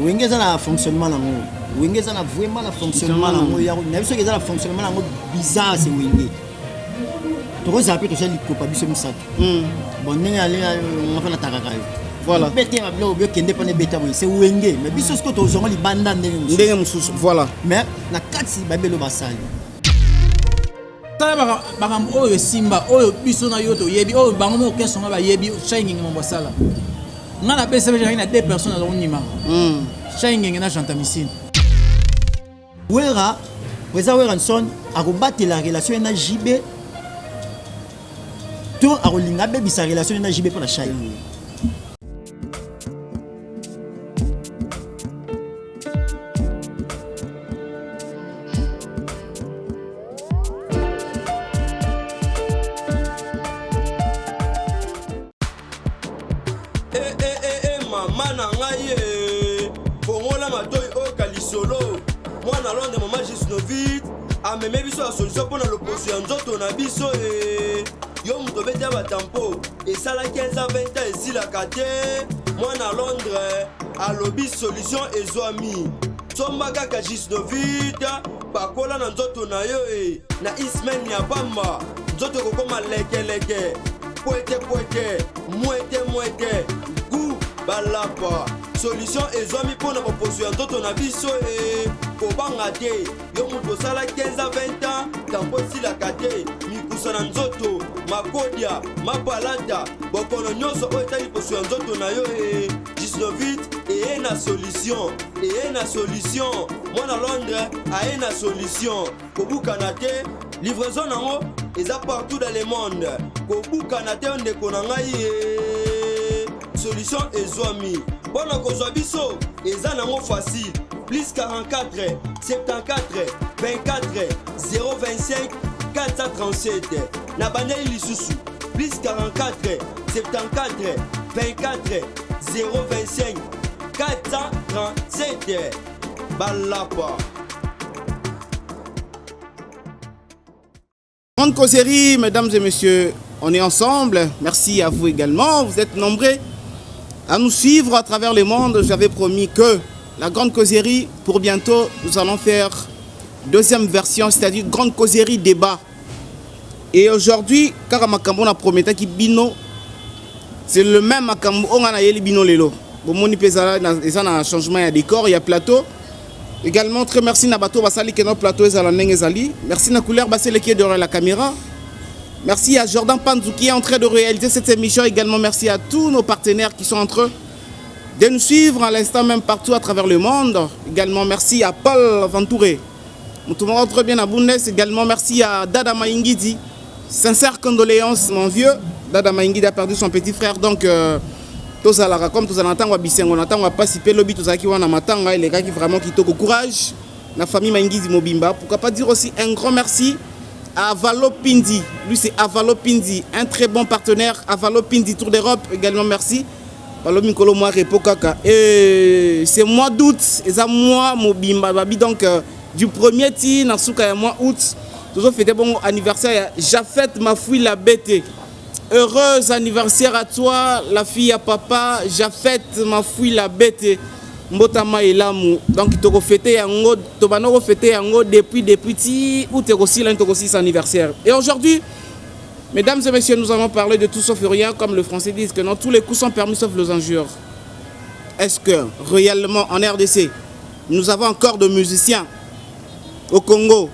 Wenge eza na fonctionnement nango. Wenge eza na vraiment na fonctionnement nango. Ya na biso eza na fonctionnement nango bizarre, c'est Wenge. Tokozala mpe tosali likopa biso misato. Bon, ndenge ale nga mpe natakaka yo. Voilà. Bete ya biloko biokende mpona ebeta boye, c'est Wenge. Mais biso sikoyo tozonga libanda ndenge mosusu. Ndenge mosusu, voilà. Mais na kati babelo basali. Tala makambo oyo esimba, oyo biso na yo toyebi, oyo bango moko kesonga bayebi. Shai Ngenge, mambo asala, nga napesa mpe na deux personnes aza kondimaka, Shai Ngenge na Gentamisine. Wera, président Werrason akobatela relation ye na JB to akolinga abebisa relation ye na JB mpo na Shai? E, e, e, e, mama na ngai e, fongola matoi, oyoka lisolo. Mwana Londres, mama Gisnovit ameme biso ya solution mpo na loposo ya nzoto na biso. E yo moto obeti ya batampo esala 15 a 20 ans esilaka te, mwana Londres alobi solution ezwami. Somba kaka Gisnovit, pakola na nzoto na yo. E na ismaine ya pamba, nzoto ekokoma lekeleke, pwete pwete, mwete mwete, gu balapa. Solution ezwami mpo na baposo ya nzoto na biso. E kobanga te, yo moto osala 15 a 20 ans tampo esilaka te, mikusa na nzoto, makodia, mapalata, bokono nyonso oyo etali poso ya nzoto na yo, e Gisnovit eye na solution, eye na solution. Mwana Londres aye na solution. Kobukana te, livraison nango eza partout dans le monde. Kobukana te, ndeko na ngai ye, solution ezwami. Mpo na kozwa biso eza nango facile: plus 44 74 24 025 437. Na bandeli lisusu: plus 44 74 24 025 437. Balapa. Grande causerie, mesdames et messieurs, on est ensemble. Merci à vous également. Vous êtes nombreux à nous suivre à travers le monde. J'avais promis que la grande causerie, pour bientôt, nous allons faire deuxième version, c'est-à-dire grande causerie débat. Et aujourd'hui, kaka makambo na prometaki bino, c'est le même makambo oyo nga nayeli bino lelo. Bomoni mpe eza na changement ya décor, ya plateau. Également, très merci na bato basali ke no plateau ezala ndenge ezali. Merci na couleur Basele qui est derrière la caméra. Merci à Jordan Panzou qui est en train de réaliser cette émission. Également, merci à tous nos partenaires qui sont entre eux de nous suivre à l'instant même partout à travers le monde. Également, merci à Paul Ventouré. Nous te très bien à Bundes. Également, merci à Dada Maingidi. Sincères condoléances, mon vieux. Dada Maingidi a perdu son petit frère. Donc, tozalaka comme tozala na ntango ya bisengo, na ntango ya pasi mpe. Lobi tozalaki wana, matanga elekaki vraiment kitoko. Courage na famille Maingidi mobimba. Pourquoi pas dire aussi un grand merci à Avalo Pindi. Lui, c'est Avalo Pindi, un très bon partenaire. Avalo Pindi Tour d'Europe, également merci. Balobi mikolo mwa repos kaka et c'est mois d'août, eza mois mobimba babi. Donc du premier ti na suka ya mois août, tozofete bongo anniversaire ya Jafet Mafouila Bete. Heureux anniversaire à toi, la fille à papa Jafet Mafouila Bete, mbotama elamu. Donc tokofete yango, tobanda kofete yango depuis ti août ekosila, tokosilisa anniversaire. Et aujourd'hui, mesdames et messieurs, nous allons parler de tout sauf rien, comme le français dit que non, tous les coups sont permis sauf les injures. Est-ce que réellement en RDC, nous avons encore de musiciens? Au Congo,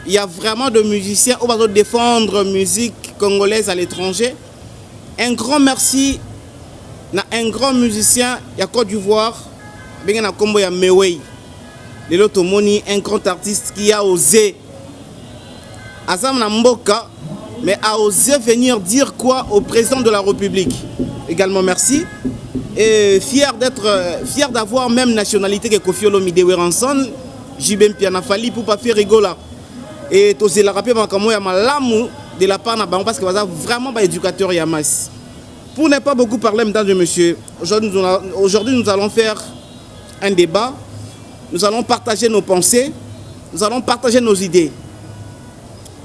il y a vraiment de musiciens qui vont défendre musique congolaise à l'étranger? Un grand merci à un grand musicien, il y a Côte d'Ivoire, bien na kombo ya Mewey. Lelo tomoni un grand artiste qui a osé aza na mboka, mais a osé venir dire quoi au président de la République. Également merci. Et fier d'être, fier d'avoir même nationalité que Koffi Olomide, Werrason, JB Mpiana, Fally Ipupa, Ferre Gola. Et tozelaka mpe makambo ya malamu de la part na bango parce que baza vraiment ba éducateur ya masse. Pour ne pas beaucoup parler, mesdames et messieurs, aujourd'hui nous allons faire un débat. Nous allons partager nos pensées, nous allons partager nos idées.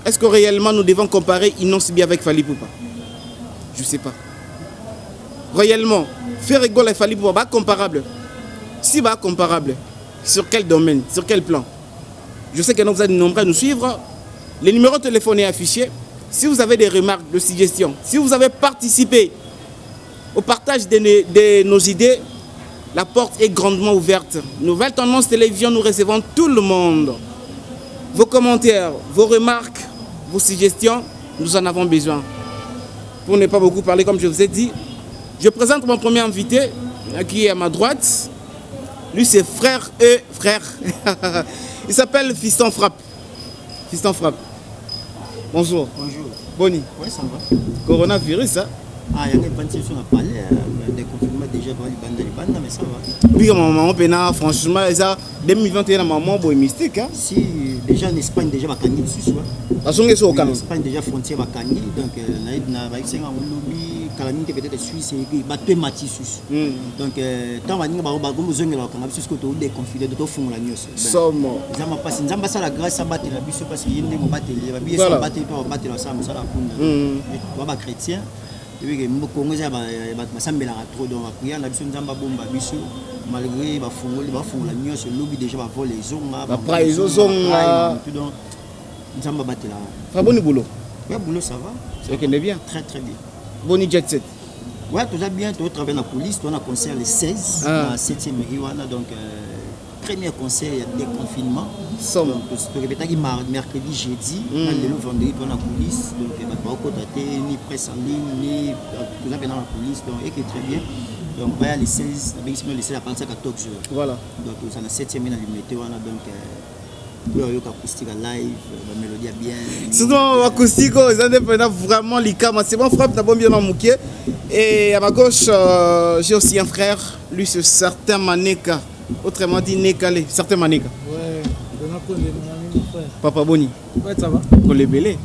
Est-ce que réellement nous devons comparer Innoss'B avec Fally Ipupa? Je ne sais pas. Réellement, Ferre Gola et Fally Ipupa, pas comparable. Si ba comparable, sur quel domaine, sur quel plan? Je sais que vous êtes nombreux à nous suivre. Le numéro de téléphone est affiché. Si vous avez des remarques, des suggestions, si vous avez participé au partage de nos idées, la porte est grandement ouverte. Nouvelle Tendance Télévision, nous recevons tout le monde. Vos commentaires, vos remarques, vos suggestions, nous en avons besoin. Pour ne pas beaucoup parler, comme je vous ai dit, je présente mon premier invité qui est à ma droite. Lui, c'est frère et frère. Il s'appelle Fiston Frappe. Fiston Frappe. Bonjour. Bonjour. Boni. Ouais, ça va. Coronavirus, hein? Ah, il y a une sur la palais, déconfinement déjà, libanda, mais ça va. Oui, maman, pena, franchement, ça, 2021, maman, boy mystique, hein? Si, déjà en Espagne, déjà, bakangi lisusu. Bazongi so En okanga. Espagne, déjà, frontière bakangi, donc, na bayisenga lobi, kala mingi te, peut-être Suisse, bato emati susu. Donc, ntango baninga bakomozongela bakanga biso soki todéconfiner, tofungola nyonso. Somo. Eza mapasi. Nzambe asala grâce, abatela biso, parce que ye nde mobateli babi yesu. Abateli mpe babatela, basala mosala kuna ba bachrétien. Ebike Kongo eza bato basambelaka trop, donc baprière na biso, Nzambe abomba biso malgré bafungoli, bafungola nyonso lobi, déjà bavol ezonga. Bapra ezozonga. Donc Nzambe abatelaka. Frère, boni boulot? Ouais, boulot, ça va. Okende bien? Très très bien. Boni jet set? Ouais, toza bien, totravaille na police, toza na concert le 16 na 7e rue wana, donc premier concert ya déconfinement. Somme. Donc torépétaki mercredi, jeudi, na lelo vendredi, toza na coulisse. Donc bato bakokota te, ni presse en ligne, ni toza mpena na coulisse, donc eke très bien. Donc baya le 16, nabengisi bino le 16 à partir ya 14 heures. Donc toza na 7e na Limete wana, donc oyo oyoka acoustique ya live, bamélodie ya bien. Surtout acoustique, oyo eza nde mpena vraiment likama. C'est bon, Frappe, na bombi na moke. Et à ma gauche, j'ai aussi un frère. Lui, c'est Certain Maneka, autrement dit Nekale, Certain Maneka. Ouais, Dona Konde, mon ami, mon frère. Papa, boni? Ouais, ça va. Kolebele.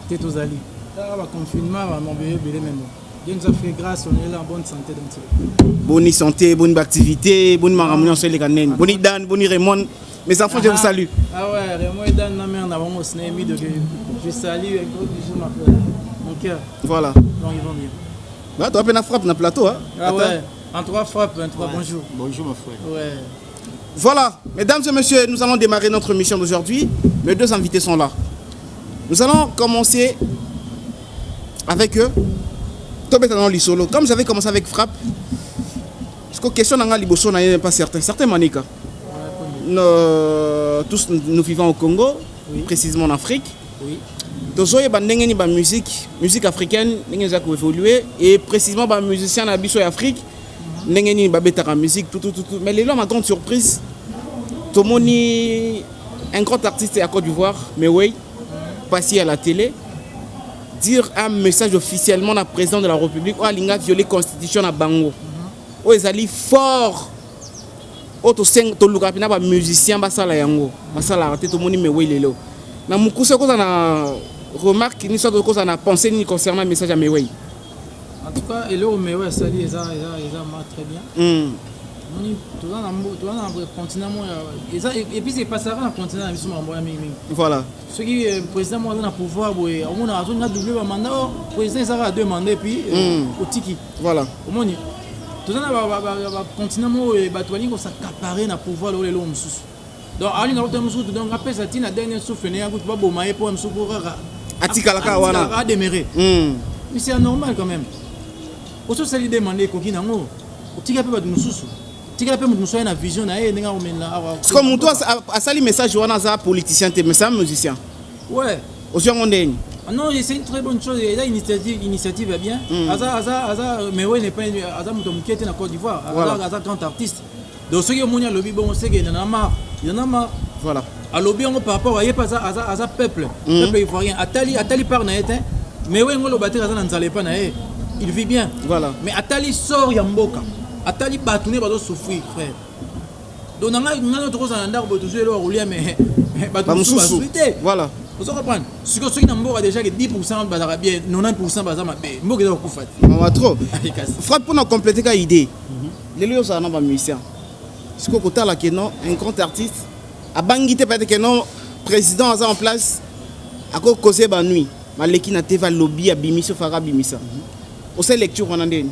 T'es tous allés. Là, le confinement, va m'embêter, belé, mais bon. Dieu nous a fait grâce, on est là en bonne santé. Donc Boni santé, bonne activité, boni makambo nyonso eleka nene? Boni Dan, boni Raymond? Mes enfants, je vous salue. Ah ouais, Raymond et Dan, na mère, na bango, ce n'est mis de que je salue, un gros bisou, ma frère. Mon cœur. Donc ils vont bien. Bah, toi, peine Frappe dans le plateau, hein? Ah Attends. ouais, en trois frappes, en trois, Ouais. bonjour. Bonjour, mon frère. Ouais. Voilà, mesdames et messieurs, nous allons démarrer notre mission d'aujourd'hui. Mes deux invités sont là. Nous allons commencer avec eux. Tobeta dans solo. Comme j'avais commencé avec Frappe, parce que question na nga liboso na ye pas certain. Certain Manika. Nous, tous nous vivons au Congo, précisément en Afrique. Tozoyeba ndenge nini ba musique africaine ndenge eza koévoluer et précisément ba musicien na biso ya Afrique ndenge nini babetaka musique, tout, tout, tout, tout. Mais lelo, ma grande surprise, tomoni un grand artiste ya Côte d'Ivoire, Mewey, passé à la télé dire un message officiellement na président de la République oyo alinga violer constitution na bango, oyo ezali fort, oyo tolukaka mpena bamusicien basala yango, basalaka te. Tomoni Mewey lelo na mokuse. Okoza na remarque nini, soit okoza na pensée nini concernant message ya Mewey? En tout cas, eloko Mewey asali eza ma très bien. Moni toza na continent moko eza, et puis epasaka na continent na biso makambo ya mingimingi. Soki président moko aza na pouvoir boye, omona azolinga double bamandat. Or président ezaka deux mandats et puis otiki. Omoni toza na bacontinent moko oyo bato balingi kos'accaparer na pouvoir lokola eloko mosusu. Donc alinga kota mosusu, donc apesa ntina dernier souffle ne yango, baboma ye mpo mosusu po kaka Atikalaka wana. Ademere. Mais c'est anormal quand même. Ososali deux mandats, ekoki nango, otika mpe bato mosusu, tikala mpe moto mosusu aye na vision na ye ndenge akomelela awa. Parce que moto asali message wana aza politicien te, mais c'est un musicien. Ozwi yango ndeni? Ah non, c'est une très bonne chose. Et là, initiative est bien. Aza, mais ouais, n'est pas, aza moto moke te na Côte d'Ivoire. Aza, aza grand artiste. Donc, ceux qui ont alobi, bon, c'est qu'il en a marre. Il en a marre. Alobi yango par rapport à ye, aza, aza, aza peuple. Peuple ivoirien. Atali par na ye te. Mais ouais, ngolo bater aza na nzala epa na ye. Il vit bien. Mais atali sort ya mboka. Atali bato ne bazo souffrir, frère. Donc, nanga tokozala na ndako boye, tozwi eloko ya kolia, mais bato mosusu Bamosusu. bazwi te. Ozo comprendre? Sikoyo soki na mboka déjà ke 10 bazalaka bien, 90 baza mabe, mboka eza kokufa te. Mama trop. Kasi. Frappe, mpona compléter ka idée, lelo ozala na bamusicien, sikoyo kotala ke non, un grand artiste abangi te, peut-être ke non, président aza en place akokose banui maleki na te, alobi, abimisi, ofaka abimisa, osali lecture wana ndeni?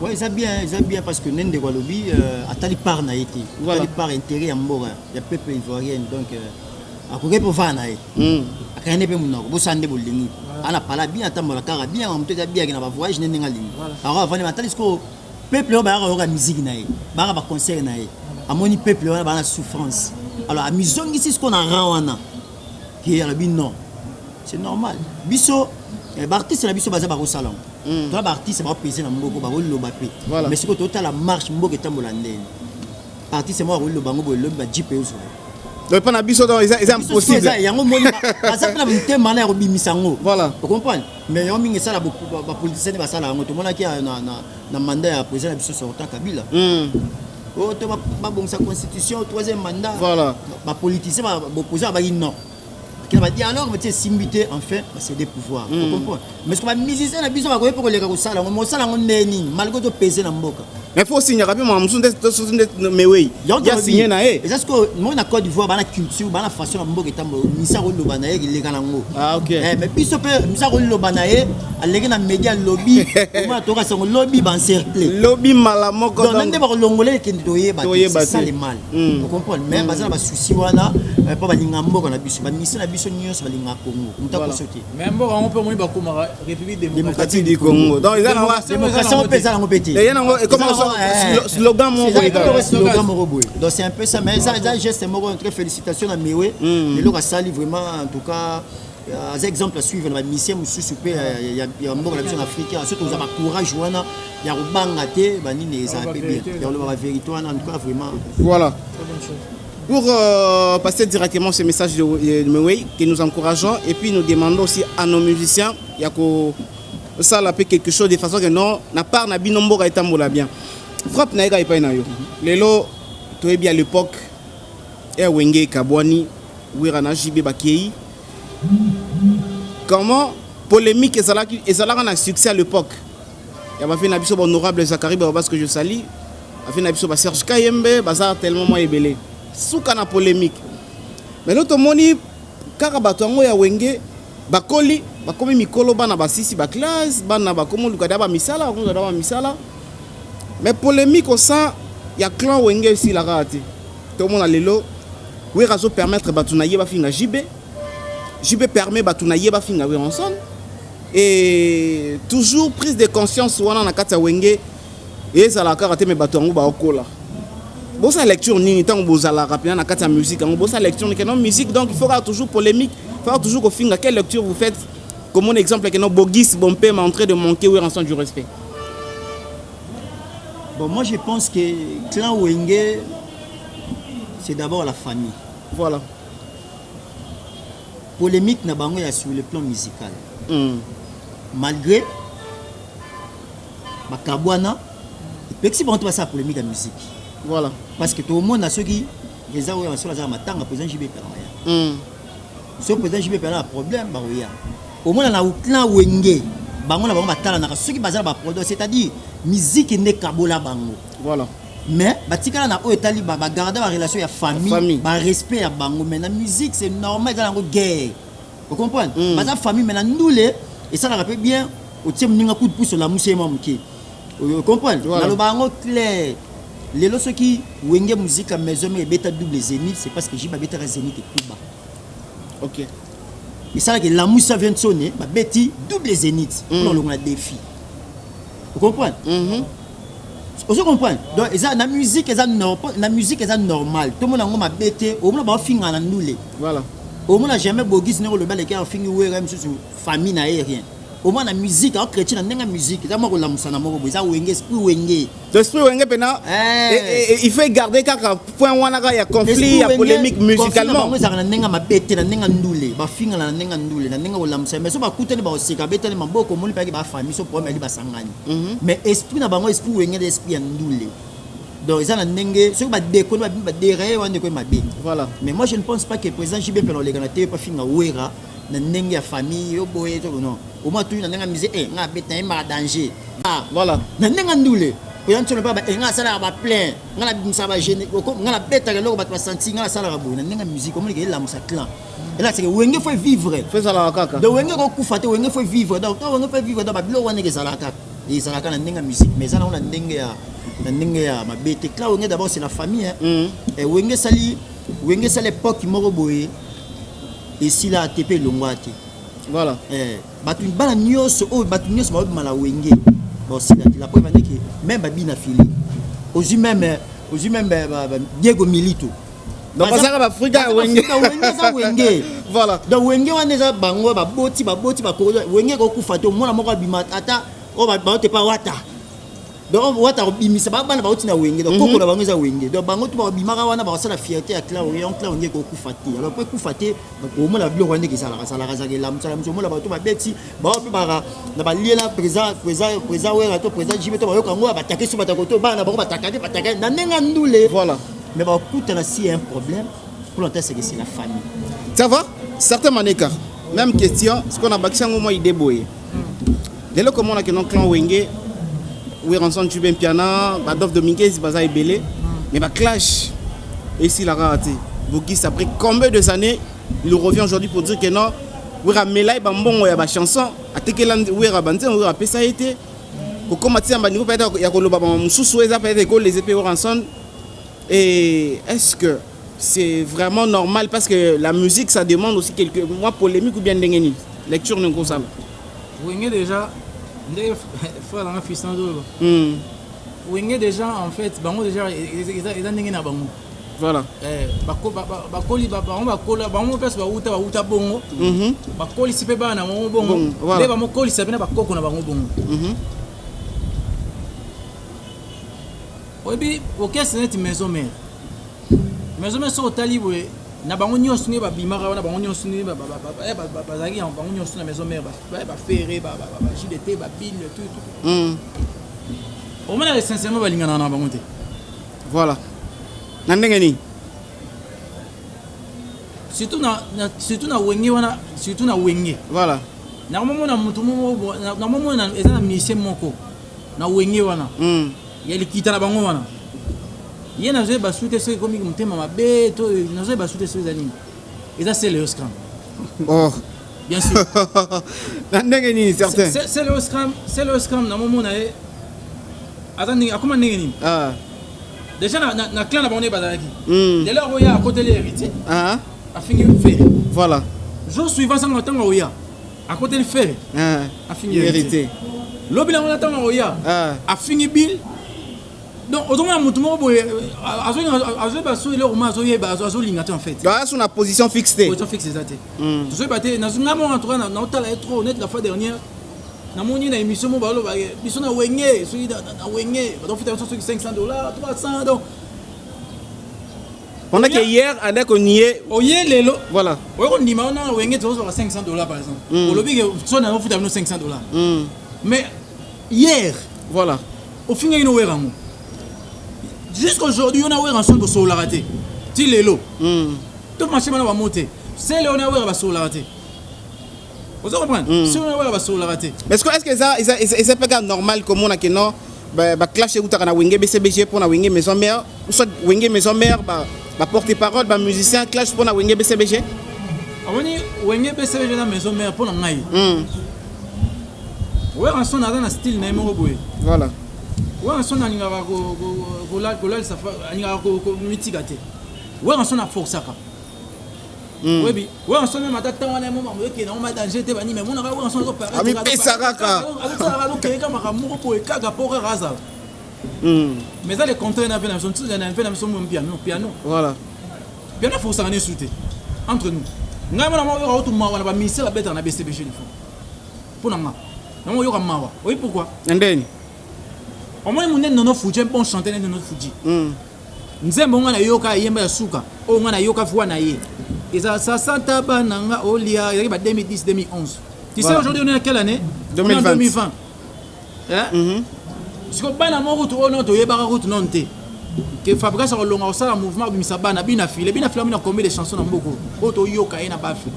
Ouais, eza bien, eza bien, parce que nde ndeko alobi, atali part na ye te. Atali part intérêt ya mboka, ya peuple ivoirienne. Donc akoki mpe ovanda na ye, akanga nde mpe monoko, bosala nde bolingi. Ana pala bien, atambola kaka bien, moto eza bien, ake na bavoyage nde ndenge alingi. Ako avandi, atali sikoyo peuple oyo bayaka koyoka musique na ye, bayaka baconcert na ye. Amoni peuple wana baa na souffrance, alors amizongisi sikoyo na rang wana ke alobi non, c'est normal. Biso baartiste na biso baza bakosala yango. Toza baartiste bakopese na mboka, bakoloba mpe. Mais sikoyo totala marche mboka etambola ndeni. Artiste moko akoloba yango boye, lobi bajipe ezwa. Donc mpo na biso, donc eza impossible. Yango moni baza mpe na motema wana ya kobimisa yango. Ocomprendre? Mais yango mingi esala bapoliticien nde basala yango. Tomonaki na mandat ya président na biso sortant, Kabila, oyo to babongisa constitution, troisième mandat. Bapoliticien baopposant babaki non, bakenda badialogue, batie, esimbi te, enfin bacéder pouvoir. Ocomprendre? Mais soki bamusicien na biso bakoki mpe koleka kosala yango, mosala yango nde nini, malgré topese na mboka. Mais faut signaka mpe makambo mosusu nde mewei ya signe na ye. Eza sikoyo moi na Côte d'Ivoire, bana culture, bana façon na mboka etambola. Misa koloba na ye, eleka nango. Ah, ok. Mais biso mpe misa koloba na ye, aleki na média, lobi omona toyoka sango, lobi baencercle. Lobi mbala moko. Donc nde bakolongola, ekende, toyeba te. C'est ça le mal. Ocomprendre? Mais baza na basusi wana mpo balinga mboka na biso. Bamisi na biso nyonso balinga Congo, moto akoso te. Mais mboka yango mpe omoni bakomaka République Démocratique du Congo. Donc eza nango démocratie mpe eza nango mpe te. Eza nango ekoma slogan moko boye kaka. Slogan moko boye. Donc c'est un peu ça. Mais eza geste moko très, félicitation na Mewe, eloko asali vraiment. En tout cas aza exemple à suivre na bamusicien mosusu mpe ya mboka na biso na Afrique. Soki toza bacourage wana ya kobanga te, banini, ezala mpe bien ya koloba bavérité wana. En tout cas vraiment. Voilà. Pour passer directement ce message de Mewei que nous encourageons et puis nous demandons aussi à nos musiciens, il y a que ça la quelque chose de façon que non, na part na bino mboka etambola bien. Frappe na eka epai na yo. Lelo toyebi à l'époque e Wenge kabwani, Wera na JB bakei. Comment polémique ezalaki, ezalaka na succès à l'époque. Ya ba na biso honorable Zachary Babas que je salue. Afi na biso ba Serge Kayembe, baza tellement mwa ebele. Suka na polémique. Mais lelo tomoni kaka bato yango ya Wenge bakoli, bakomi mikolo, bana basisi baclasse, bana bakomi oluka da bamisala, bakomi da bamisala, mais polémique au sein ya clan Wenge esila kaka te. Tomona lelo Wera azopermettre bato na ye bafinga JB, JB permet bato na ye bafinga Werrason, et toujours prise de conscience wana na kati ya Wenge ezalaka kaka te. Me bato yango baokola, bosala lecture nini ntango bozalaka mpena na kati ya musique yango? Bosala lecture nini? Non, musique, donc il faut kaka toujours polémique, il faut kaka toujours kofinga. Quelle lecture vous faites comme un exemple que non, Bogis Bompema en train de manquer Werrason du respect? Bon, moi je pense que clan Wenge, c'est d'abord la famille. Polémique na bango ya sur le plan musical. Malgré bakabwana, epekisi bango te basala polémique ya musique. Parce que tomona soki eza oyo basolo aza na matanga, président JB epela baya. Soki président JB epela na problème, bakoya. Omona na clan Wenge, bango na bango batalanaka soki baza na baproduit, c'est-à-dire musique nde kabola bango. Mais batikala na oyo etali bagarder barelation ya famille, Famille. Barespect ya bango. Mais na musique, c'est normal, eza yango guerre, ocomprendre? Baza famille, mais na ndule esalaka mpe bien, otie moninga coup de pouce, olamusi ye mwa moke, ocomprendre? Naloba yango clair, lelo soki Wenge Musica Maison Mère ebeta double zénith, c'est parce que JB abetaka zénith ekuba. Esalaka elamusa Viensone, babeti double zénith mpona kolongola défi, ocomprendre? Ozo comprendre? Donc eza na musique, eza na musique eza normal, tomona yango mabe te. Omona baofingana na ndule. Omona jamais Bogis ndenge olobi aleki afingi Wera mosusu, famille na ye, rien. Omona na musique aochrétien na ndenge ya musique, eza mwa kolamusana moko boye, eza Wenge, esprit Wenge. L'esprit Wenge mpena. Il faut garder kaka point wana kaka ya conflit, ya polémique musicalement. Bango ezalaka na ndenge ya mabe te, na ndenge ya ndule, bafingana na ndenge ya ndule, na ndenge ya kolamusa. Mais so bakutani, bakoseka, betani maboko, omoni mpeyaki bafamille. So problème ali, basangani. Mais esprit na bango, esprit Wenge nde esprit ya ndule. Donc eza na ndenge soki badekoni, baderaye wana ekoyi mabe. Mais moi je ne pense pas que président JB mpe oleka na te pafinga Wera na ndenge ya famille yo boye to non. Omoi atuni na ndenge ya musique, nga abeta, nayembaka danger. Ah, na ndenge ya ndule, président Nsono mpe nga asalaka baplein, nga nabimisaka bagene, nga nabetaka eloko bato basanti, nga nasalaka boye na ndenge ya musique. Omonike elamusa clan, elakisaka Wenge faut vivre. Faut ezalaka kaka. Donc Wenge kokufa te, Wenge faut vivre. Donc to Wenge faut vivre, donc babiloko wana ezalaka kaka. Ezalaka na ndenge ya musique, mais eza nango na ndenge ya mabe te. Clan Wenge d'abord, c'est la famille, hein. Eh, Wenge esali époque moko boye, esila te mpe elongwa te. Eh, bato, bana nyonso oyo, bato nyonso baobima na Wenge, baosila te. La preuve andeke même babina fili, ozwi même Diego Milito. Donc bazaka bafrika ya Wenge. Wenge eza Wenge. Donc Wenge wana eza bango baboti bakoko. Wenge ekokufa te. Omona moko abima, ata oyo baote pa Wata. Donc Wata kobimisa bana bauti na Wenge, donc koko na bango eza Wenge. Donc bango to bakobimaka wana, bakosala fierté ya clan Wenge. Donc clan Wenge ekokufa te. Alors po ekufa te, omona biloko wana ndenge ezalaka, ezalaka, ezalaka elamusala mosu. Omona bato babeti bao mpe baka na baliela président Wera to président JB to bayoka yango, batake so batako to bana na bango batakaki, batakaki na ndenge ya ndule. Mais bakutana, s'il y a un problème pour l'instant, c'est que c'est la famille. Ça va, certain Maneka, même question. Ce qu'on a bakisi yango mwa idée boye: lelo komonake no clan Wenge, Werrason, JB Mpiana, Badolphe Dominguez, baza ebele, mais baclash esilaka te. Bogis, après combien de années il revient aujourd'hui pour dire que non, Wera melai bambongo ya bachanson, atekela Wera banzembo, Wera apesa ye te. Kokóma ntina baniveau peut-être ya koloba bama mosusu eza peut-être ekolese mpe Werrason. Et est-ce que c'est vraiment normal? Parce que la musique, ça demande aussi quelques mois polémique ou bien ndenge nini, lecture ndenge osala? Wenge déjà, ndenge frère nanga Fiston azoloba, Wenge déjà, en fait, bango déjà eza ndenge na bango. Eh, bakoli bango, bakola bango mpe bauta bongo. Bakolisi mpe bana na bango bongo. Bongo, voilà. Nde bamokolisa mpe na bakoko na bango bongo. Oyebi, orchestre neti Maison Mère, Maison Mère, soki otali boye na bango nyonso ndenge babimaka wana, bango nyonso ndenge bazalaki na bango nyonso na Maison Mère, baFerre, baJDT, babile, tout tout. Omonaka sincèrement balinganaka na bango te. Voilà, na ndenge nini? Surtout na Wenge wana, surtout na Wenge. Nakomomona motu moko, nakomomona eza na musicien moko na Wenge wana ya likita na bango wana, ye nazoyeba su te soki ekomi motema mabe to nazoyeba su te soki eza nini. Eza Celeo Scram. Oh. Bien sûr. Na ndenge nini, certain? Celeo Scram, Celeo Scram, namomona ye aza ndenge akoma ndenge nini. Déjà na clan na bango nde bazalaki. Lelo akoya, akoteli Héritier, afingi Ferre. Jour suivant, sango ntango akoya, akoteli Ferre, afingi Héritier. Lobi nango na ntango akoya, afingi Bill. Donc ozomona motu moko boye azoyeba so eloko mo azoyeba, azolinga te en fait. Donc aza na position fixe te. Position fixe eza te. Tozoyeba te. Nga moko en tout cas naotala ye trop net. La fois dernière, namoni na émission mo baloba biso na Wenge, soki na Wenge bazofuta biso soki 500 $, 300, donc Pendant que hier andako nie. Oye lelo. Oye kondima wana na Wenge tozozwaka 500 $ par exemple. Olobi ke so nazofuta bino 500 $, mais hier ofingaki no Wera yango. Jusqu'aujourd'hui, yo na Wera nsoni bosololaka te ti lelo. To marché bana bamo te. Sele oyo na Wera basololaka te, ozo comprendre? Sele oyo na Wera basololaka te. Mais est-ce que eza mpe kaka normal komona ke non, baclash eutaka na Wenge BCBG mpo na Wenge Maison Mère, ou soit Wenge Maison Mère, baporte parole, bamusicien clash mpo na Wenge BCBG? Omoni, Wenge BCBG na Maison Mère, mpo na ngai, Werrason aza na style na ye moko boye. Werrason alingaka kolalisa, alingaka komitika te. Werrason aforçaka. Oyebi Werrason, même ata ntango wana mo bango ekende yango ma danger te, banimi emonaka Werrason. Amipesa kaka. Azosalaka, azokeyeka makambo moko boye kaka mpo kaka azala. Mais eza le contraire na mpe na biso, na mpe na biso mo piano, piano. Piano aforçaka nesu te. Entre nous, ngai mona moko oyoka otu mawa na bamusicien babetaka na BCBG lifo. Mpo na nga nango oyoka mawa, oyebi pourquoi? Na ndeni? Omoni monene Nono Fuji, un bon chanteur nene Nono Fuji, nzembo nga nayoka ayemba ya suka oyo nga nayoka voix na ye eza sasanta bana nga olia, ezalaki ba 2010, 2011. Tu sais, aujourd'hui on est à quelle année? On est en 2020. 2020, hein? Siko bana moko kutu oyo nano toyebaka kutu nano te ke Fabrice akolonga kosala mouvement abimisa bana bina file, bina file amina combien de chansons na mboka oyo toyoka ye na bafe?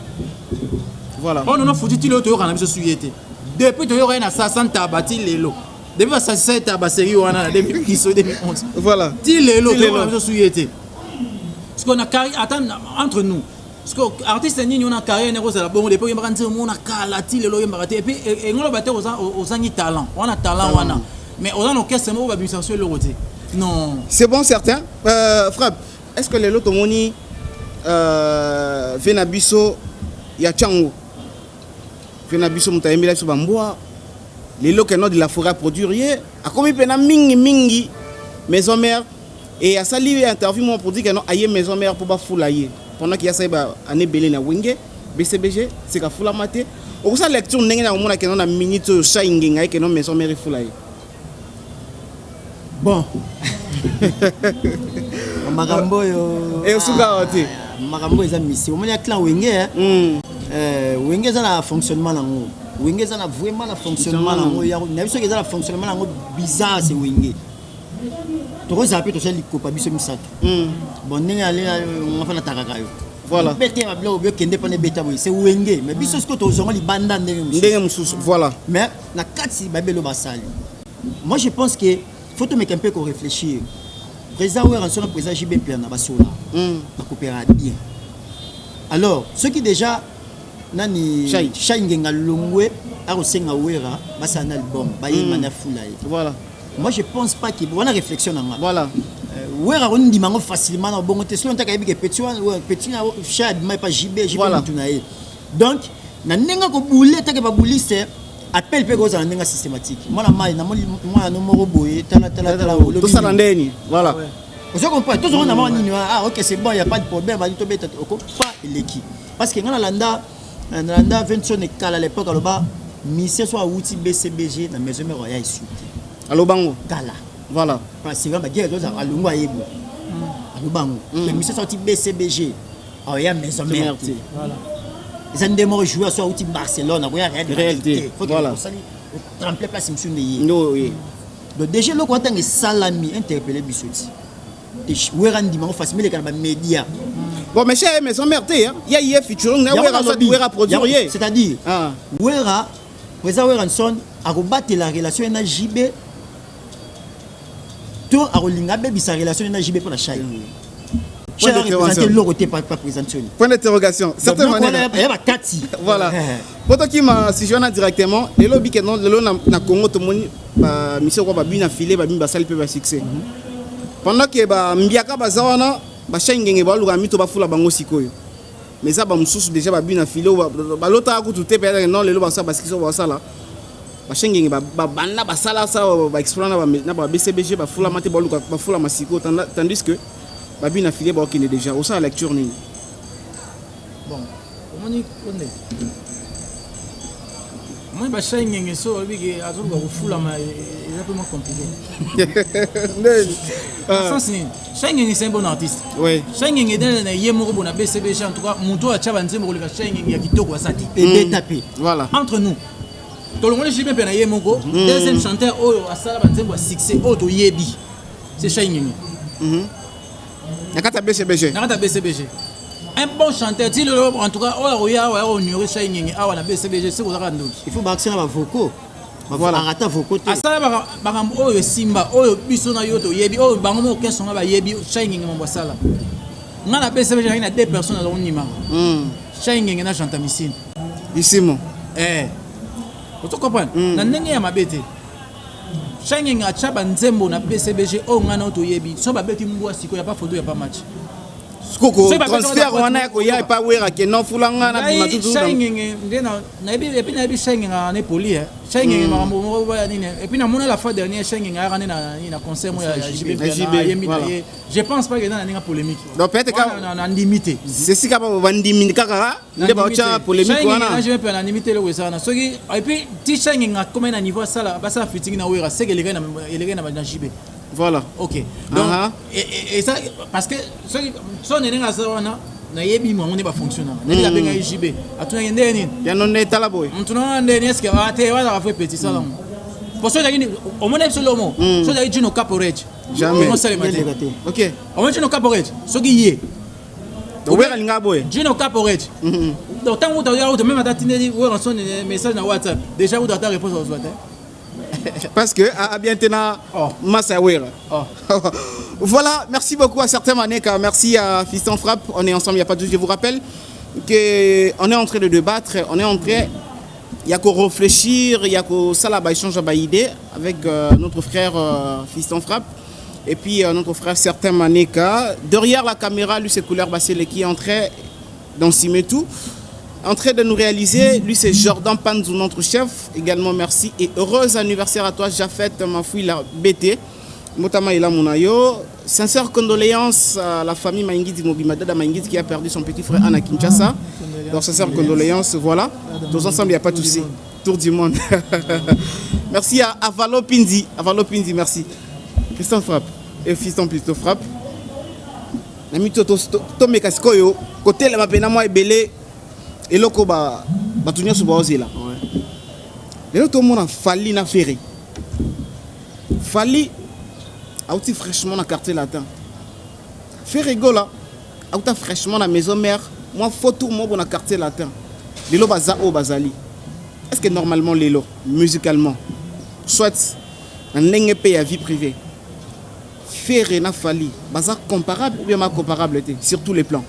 Oyo Nono Fuji, ti lelo toyoka na biso su ye te. Depuis toyoka ye na sasa ntaba ti lelo, depuis basasisa ye taba série wana na 2010 o 2011, ti lelo Ti lelo. toyoka na biso su ye te. Siko na carri ata entre nous. Parce que artiste nini ona carrière ne kozala bongo depuis oyembaka nzembo mona kala ti lelo oyembaka te. Et puis engolo ba te ozangi talent wana, talent wana, mais oza na orchestre moko babimisa so eloko te, non. C'est bon, certain. Frappe, est-ce que lelo tomoni ve na biso ya Tyango, ve na biso moto ayembela biso bambwa, lelo keno de la forêt produire ye akomi mpena mingi mingi maison mère et asali interview moko pour dire que non, aye maison mère mpo bafula ye pendant qu'il asali ba année ebele na Wenge BCBG, seka fulama te. Okosala lecture ndenge na komona keno na minute oyo Shai Ngenga ye keno maison mère efula ye? Bon, makambo oyo Esuka awa te. Makambo eza misi omoni ya clan Wenge. Wenge eza na fonctionnement nango, Wenge eza na vraiment na fonctionnement nango. Na biso eza na fonctionnement nango bizarre, c'est Wenge. Tokozala mpe tosali likopa biso misato. Bon, ndenge ale nga fa natakaka yo. Bete babiloko biokende mpona ebeta boye, c'est Wenge. Mais biso sikoyo tozonga libanda ndenge mosusu. Ndenge mosusu, voilà. Mais na kati babelo basali, moi je pense que faut tomeka mpe koréfléchir. Président Werrason na président JB Mpiana basola, bakopéra bien. Alors soki déjà nani Shai. Shai Ngenga longwe, akosenga Wera basala na album, bayemba na fula ye. Moi je pense pas que wana réflexion na nga. Wera kondima yango facilement na bongo te soki ntaka yebi ke petit wana, petit na Shai abima epa JB, JB mutu na ye. Donc na ndenge kobule take babuliste appel mpe kozala ndenge systématique. Mwana mai namoni mwana no moko boye, tala tala tala, olobi Tosala nini? Ndeni, voilà. Ozo comprendre, tozonga na mwa nini wana. Ah ok, c'est bon, y a pas de problème, bali tobeta oko pa eleki, parce que nga nalanda Vincent Ekala à l'époque aloba mission so awuti BCBG na maison mère aya esu te. Alobango. Kala. Parce que baguerre ezozala, alongo ayebi, aloba yango. Mais mission so awuti BCBG aoya maison mère te. Eza nde moko joueur so awuti Barcelone akoya Real Real Madrid te. te. Faut que osali tremplin place mosusu nde ye. Ndo ye. Donc déjà eloko wana ntango esalami interpelle biso ti te, Wera ndima ngo facile eleka na bamédia. Bon, mais chez maison mère te, hein. Ya ye featuring na Wera, soit Wera produire ye. C'est-à-dire Wera, président Werrason akobatela relation ye na JB to akolinga abebisa relation ye na JB mpo na Shai. Point Shai représente d'interrogation. eloko te pa présente soni. Point d'interrogation. Certainement. Ya bakati. Voilà. Po tokima sujet wana directement, lelo bike non, lelo na Congo tomoni bamission kwa babi na file babi basali mpe basuccès pendant ke bambiaka baza wana, baShai Ngenge baluka mito bafula bango sikoyo. Mais eza bamosusu déjà babi na file oyo balotaka kutu te peut-être non, lelo basala basuccès oyo basala. BaShai Ngenge babanda basala sala baexploit na ba BCBG, bafulama te, baluka bafulama sikoyo, tandis que babi na file baokende déjà. Osala lecture nini? Bon, omoni konde, omoni baShai Ngenge so olobi ke azoluka kofulama, eza mpe mwa compliqué. Ndeni? Na sens nini? Shai Ngenge, c'est un bon artiste. Shai Ngenge nde na ye moko bona BCBG, en tout cas moto oyo atya banzembo koleka Shai Ngenge ya kitoko aza te. Ebeta mpe. Entre nous, tolongoli JB mpe na ye moko, deuxième chanteur oyo asala banzembo ya succès oyo toyebi, c'est Shai Ngenge. Na kati ya BCBG. Na kati ya BCBG, un bon chanteur ti lelo. En tout cas oyo akoya awa ya honorer Shai Ngenge awa na BCBG, soki ozaka ndoki. Il faut baaccès na bavocaux. Arata vocaux te. Asala makambo oyo esimba, oyo biso na yo toyebi, oyo bango moko kesonga bayebi. Shai Ngenge mambo asala, nga na BCBG nazalaki na deux personnes aza kondimaka: Shai Ngenge na Gentamisine. Isimo. Eh, ozo comprendre na ndenge ya mabe te. Shai Ngenge atya banzembo na BCBG oyo ngai na oyo toyebi. So babeti mbwa sikoyo, ya pas photo, ya pas match. Koko Soki babeti transfert wana wana ya koya epa Wera ke non, fulanga na bima Ngai tutu. Shai Ngenge nde nayebi, et puis nayebi Shai Ngenge ane poli, eh. Shai Ngenge makambo moko ya nini. Et puis namona la fois dernière Shai Ngenge ayaka nde na concert moko ya JB. Na JB, Ayembi na voilà. ye. Je pense pas que eza na ndenge ya polémique. Donc peut-être Wana nandimi te. C'est sika bandimi kaka nde baotya polémique wana. JB mpe nandimi te eloko esala na soki. Et puis ti Shai Ngenge akomai na niveau asala, basala featuring na Wera, seke eleki na JB. Ok, donc et ça parce que soki so ndenge aza wana, nayebi mwango nde bafonctionnaka, nayebi abengai JB, atunaki ndenge nini. Yano nde tala boye. Mutu na ndeni, est ce que ah te wazaka fo petit sala ngo po so ezalaki omoni biso lomo so ezalaki Jino Caporage. Jamais. Osalema te. Eleka te. Omoni Jino Caporage soki ye Donc Wera alinga boye. Jino Caporage, donc ntango uta oya uta même ata tindeli Werrason message na WhatsApp, déjà uta ata réponse ozwa te. Parce que a bien tena Oh. massa Wera. Oh. Voilà, merci beaucoup à certains Maneka, merci à Fiston Frappe, on est ensemble, il n'y a pas de souci, je vous rappelle. Que on est en train de débattre, on est en train il y a qu'à réfléchir, il y a qu'au ça là échange ba idée avec notre frère Fiston Frappe et puis notre frère Certain Maneka. Derrière la caméra, lui c'est Couleur Bassele qui est en train d'encimer tout, en train de nous réaliser. Lui c'est Jordan Panzou, notre chef. Également merci et heureux anniversaire à toi Jafet Mafoui la BT. Motama Ila Munayo. Sincères condoléances à la famille Maingidi Mobima, Dada Maingidi qui a perdu son petit frère Anna Kinshasa. Donc sincères condoléances, voilà. Tous ensemble, il n'y a pas de souci. Tour du monde. Merci à Avalo Pindi. Avalo Pindi, merci. Christian Frappe. Et Fiston plutôt Frappe. Nami to to meka sikoyo kotelema mpe na mwa ebele eloko ba bato nyonso baozela lelo tomona Fally na Ferre. Fally auti fraîchement na Quartier Latin, Ferre Gola auta fraîchement na Maison Mère, mwa faux tour moko na Quartier Latin. Lelo baza oyo bazali. Est ce que normalement lelo, musicalement, soit na ndenge mpe ya vie privée, Ferre na Fally baza comparable ou bien ma comparable te sur tous les plans?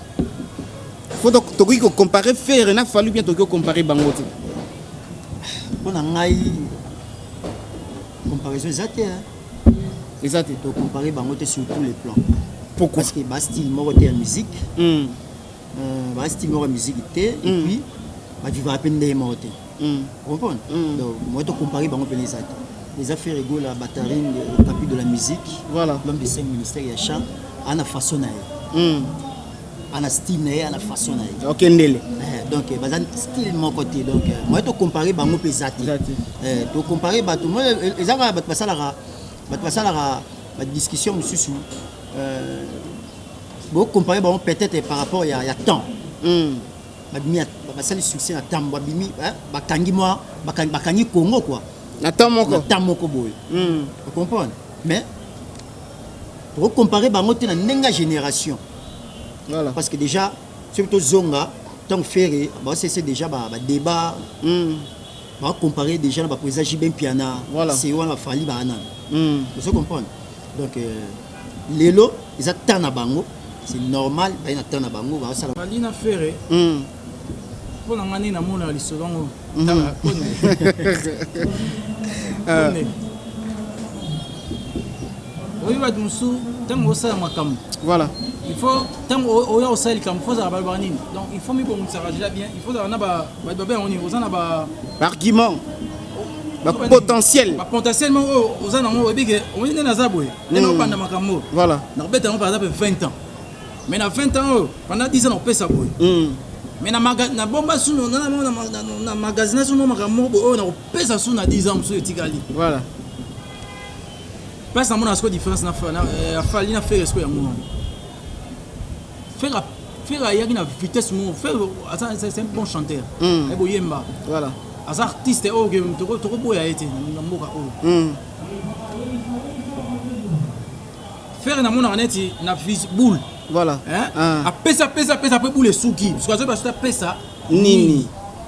Faut tokoki kocomparer Ferre na Fally ou bien tokoki kocomparer bango te? Mpo na ngai, comparaison eza te, hein. Eza te. Tocomparer bango te sur tous les plans. Pourquoi? Parce que bastyle moko te ya musique. Bastyle moko ya musique te et puis bavivaka mpe ndenge moko te. Comprendre? Donc moi, tocomparer bango mpena eza te. Eza Ferre Gola, batarine, papi de la musique. Voilà. L'homme de cinq ministères ya chant, ana façon na ye, ana style na ye, ana façon na ye. Ok, ndele. Donc baza style moko te. Donc moi, tocomparer bango mpe eza te. Eza te. Tocomparer bato moi eza kaka bato basalaka badiscussion mosusu. Bocomparer bango peut-être par rapport ya temps. Babimi, basali succès na ntambo, babimi, bakangi mwa bakangi Congo quoi. Na temps moko. Na temps moko boye. Ocomprendre? Mais tokocomparer bango te na ndenge ya génération. Voilà. Parce que déjà soki tozonga ntango Ferre baosese déjà badébat, bacomparer déjà na baprésident JB Mpiana. Voilà. Se wana baFally baanana. Ozo comprendre? Donc lelo eza temps na bango, c'est normal, baye na temps na bango baosala. Fally na Ferre, mpo na ngai ndenge namonaka lisolo yango, tala kone kone, oyebi bato mosusu ntango osala makambo, il faut ntango oya osala likambo, faut ozala balobaka nini, donc il faut mibongisaka déjà bien, il faut ozala na bato babe yango nini, oza na ba argument, bapotentiel. Bapotentiel moko oyo oza nango, oyebi ke omoni nde naza boye, nde naobanda makambo. Nakobeta yango par exemple 20 ans, mais na 20 ans oyo, pendant 10 ans nakopesa boye, mais na bomba sunu na magasin sunu makambo moko boye oyo nakopesa sunu na 10 ans mosusu etikali. Place namona sikoyo différence na Fally na Ferre sikoyo yango wana. Ferre ayaki na vitesse moko. Ferre c'est un bon chanteur. Ayebi oyemba. Aza artiste oyo ke tokoboya ye te na mboka oyo. Ferre namonaka neti na boule. Apesa, apesa, apesa, mpe boule esuki, parce que azoyeba soki apesa nini,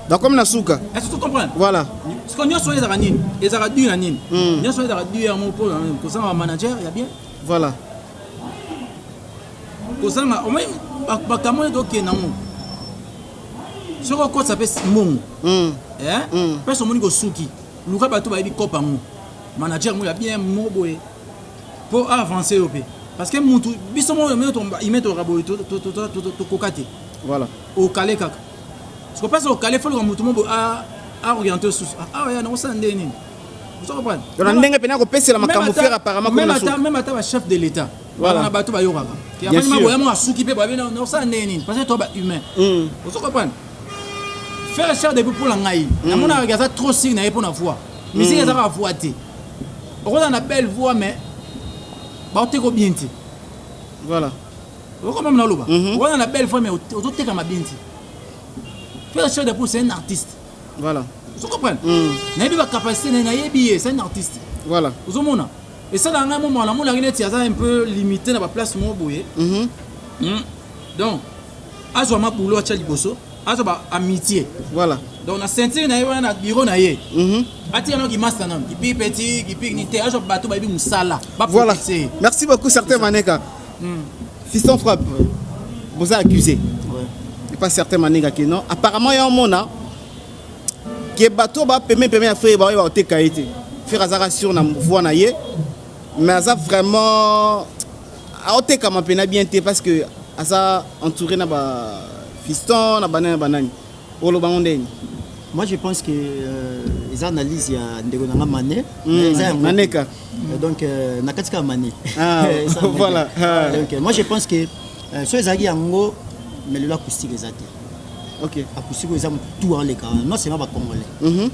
donc comme na suka. Est-ce que tu comprends? Voilà. Parce que nyonso wana ezalaka nini, ezalaka dû na nini, nyonso wana ezalaka dû yango mpo kozanga bamanager ya bien. Kozanga omoi bakambo oyo tokende yango, soki okotisa mpe mbongo, mpesi omoni kosuki, luka bato bayebi kopa yango, manager moko ya bien moko boye mpo avance yo mpe, parce que mutu biso moko ime toka boye, tokoka te. Okale kaka siko mpasi, okale fo luka mutu moko boye aoriente susu awa ya nakosala ndenge nini, ozo comprendre? Donc na ndenge mpena kopesela makambo Ferre apparemment même comme na ata suka. Même ata bachef de l'État na bato bayokaka. Bien sûr. Boya moko asuki mpe babi nakosala ndenge nini, parce que to bahumain. Ozo comprendre? Ferre cher depuis, mpo na ngai namonaka aza trop sûr na ye mpo na voix. Musique eza kaka voix te. Okozala na belle voix mais baoteka bien te. Okomama naloba, okozala na belle voix mais ozotekama bien te. Ferre cher depuis, c'est un artiste. Ozo comprendre? Nayebi bacapacité na ye, nayebi ye, c'est un artiste. Ozomona esalaka ngai momona namonaki neti aza un peu limité na baplace moko boye. Donc azwa mabulo atya liboso, azwa ba amitié. Donc na ceinture na ye wana na bureau na ye, atika nano kimasta nano kipi petit kipi ni te, azwa bato bayebi mosala. Baprotese ye. Merci beaucoup, Certain Maneka. Fiston Frappe, vous avez accusé. Ouais. Pas certain Maneka ke non, apparemment ya omona ke bato ba peme peme ya Ferre baoyeba koteka ye te. Ferre azaka sur na voix na ye, mais aza vraiment aotekama mpena bien te, parce que aza entouré na ba fiston na banani na banani. Oloba ngo ndeni? Moi, je pense que eza analyse ya ndeko na nga Mané. Eza yango. Maneka. Donc na kati kaka Mané. Ah, Eza yango. Voilà. Ah. Donc moi, je pense que so ezalaki yango, mais lelo acoustique eza te. Acoustique oyo eza motu aleka wana, non seulement Bacongolais,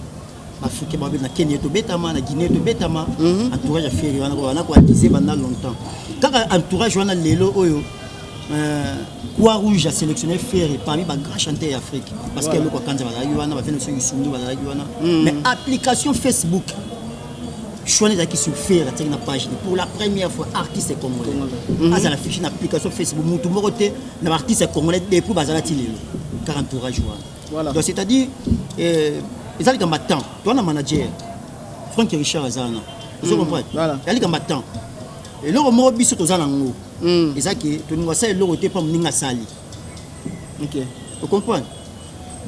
Baafricain babe na Kenya tobetama, na Guinée tobetama. Entourage ya Ferre wana wana koakize banda longtemps kaka entourage wana. Lelo oyo Croix Rouge a sélectionné Ferre parmi bagrand chanteur ya Afrique, parce que eloko akanza bazalaki wana, bafene biso Yusundu bazalaki wana. Mais application Facebook, choix ezalaki sur Ferre. Atiaki na page pour la première fois artiste congolais azala fiche na application Facebook. Mutu moko te na baartiste congolais depuis bazala ti lelo, kaka entourage wana. Donc c'est à dire eza likambo ya temps. Toza na manager Frank Richard, aza wana, ozo comprendre? Eza likambo ya temps. Eloko moko biso toza nango eza ke tolingo asala eloko te mpo moninga asali. Ocomprendre?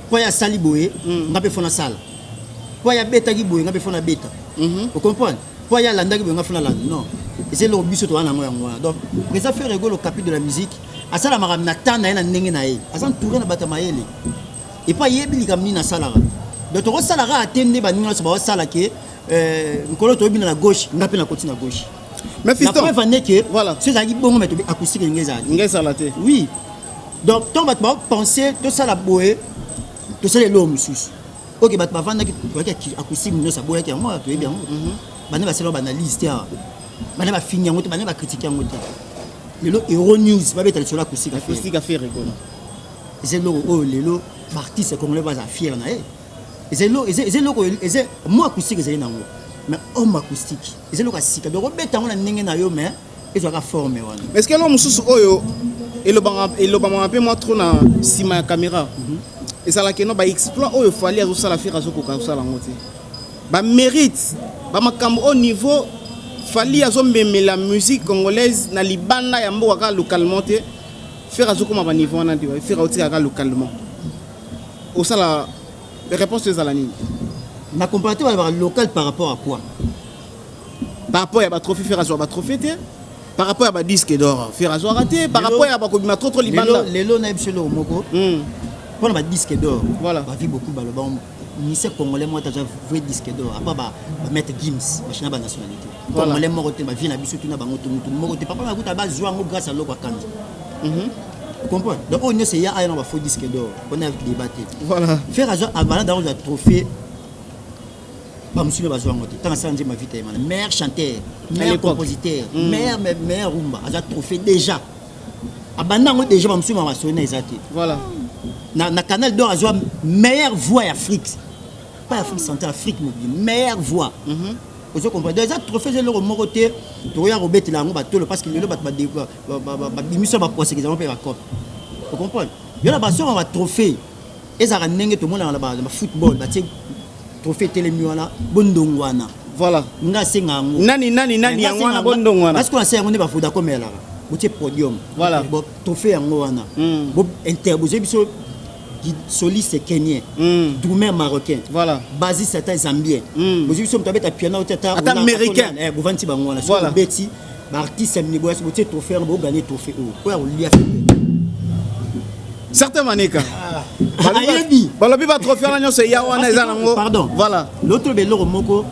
Mpo ye asali boye, nga mpe fo nasala. Mpo ye abetaki boye, nga mpe fo nabeta. Ocomprendre? Mpo ye alandaki boye, nga fo nalanda. Non, eza eloko biso toza nango yango wana. Donc président Ferre Gola, capi de la musique, asalamaka na temps na ye, na ndenge na ye. Aza entouré na bato ya mayele epo ayebi likambo nini asalaka. Donc tokosala kaka te nde baninga nyonso baosala ke nkolo toyebi na gauche, nga mpe nakoti na gauche. Mais La fiston, preuve en est que Voilà. so ezalaki bongo, mais tobi acoustique ndenge ezalaki. Ngai ezala te. Oui, donc ntango bato baopense tosala boye, tosala eloko mosusu. Ok, bato bavandaki, toyaki acoustique nyonso, aboyaki yango. Toyebi yango, bande basala baanalyse te awa, bande bafingi yango te, bande bacritique yango te. Lelo Euro News babeta lisolo acoustique. Acoustique ya Ferre Gola. Eza eloko oyo lelo baartiste congolais baza fier na ye. Eza eloko, eza mo acoustique ezali nango, mais homme acoustique eza eloko ya sika. Donc obeta yango na ndenge na yo, mais ezwaka forme wana. Mais est-ce que eloko mosusu oyo elobamaka mpe mwa trop na nsima ya caméra ezalaki no baexploit oyo Fally azosala, Ferre azokoka kosala yango te, bamérite, bamakambo au niveau Fally azomemela musique congolaise na libanda ya mboka, kaka localement te, Ferre azokóma baniveau wana te? Ferre aotika kaka localement. Osala réponse ezala nini? Na comprendre te. Balobaka local par rapport à quoi? Par rapport ya batrophée, Ferre azwa batrophée te. Par rapport ya badisque d'or, Ferre azwaka te. Par rapport ya bakobima trop trop libanda. Lelo nayebi biso eloko moko mpona badisque d'or. Bavi beaucoup baloba musicien congolais moko aza vrai disque d'or apa bamaître Gims bachina banationalité. Congolais moko te, bavie na biso tuna bango to mutu moko te. Papa Makuta bazwa yango grâce à loko akanza. Comprendre? Donc oyo nyonso eya aya na bafaux disque d'or mpona débat te. Ferre azwa abanda dango ozwa trophée, bamosusu mpe bazwa yango te. Ntango asala nzembo Vita Yemana, meilleur chanteur, meilleur compositeur, meilleur rumba, aza trophée déjà, abanda yango déjà. Bamosusu ma basoni na eza te. Na Canal d'Or azwa meilleure voix ya Afrique, pas Afrique centrale, Afrique mobile, meilleure voix. Ozo comprendre? Donc eza trophée, eza eloko moko te tokoya kobetela yango batolo, parce que lelo bato babimisa baposekeza yango mpe bacope. Ocomprendre? Yo na basonga batrophée ezalaka ndenge tomonaka na bafootball, batie trophée etelemi wana, bondongo wana. Nga asenga yango. Nani nani nani yango wana, bondongo wana. Parce que asa yango nde baVodacom elaka botie podium. Bon, trophée yango wana bo inter bozwi biso soliste kenien, drummer marocain, bassiste ata zambien, bozwi biso moto abeta piano te ata Ata américain. Bovandi bango wana. Soki obeti baartiste ya minebo, botie trophée wana, boganye trophée oyo oyo akolia. Certain Maneka. Ayebi. Balobi batrophée wana nyonso eya wana eza nango. Pardon. L'autre beloko moko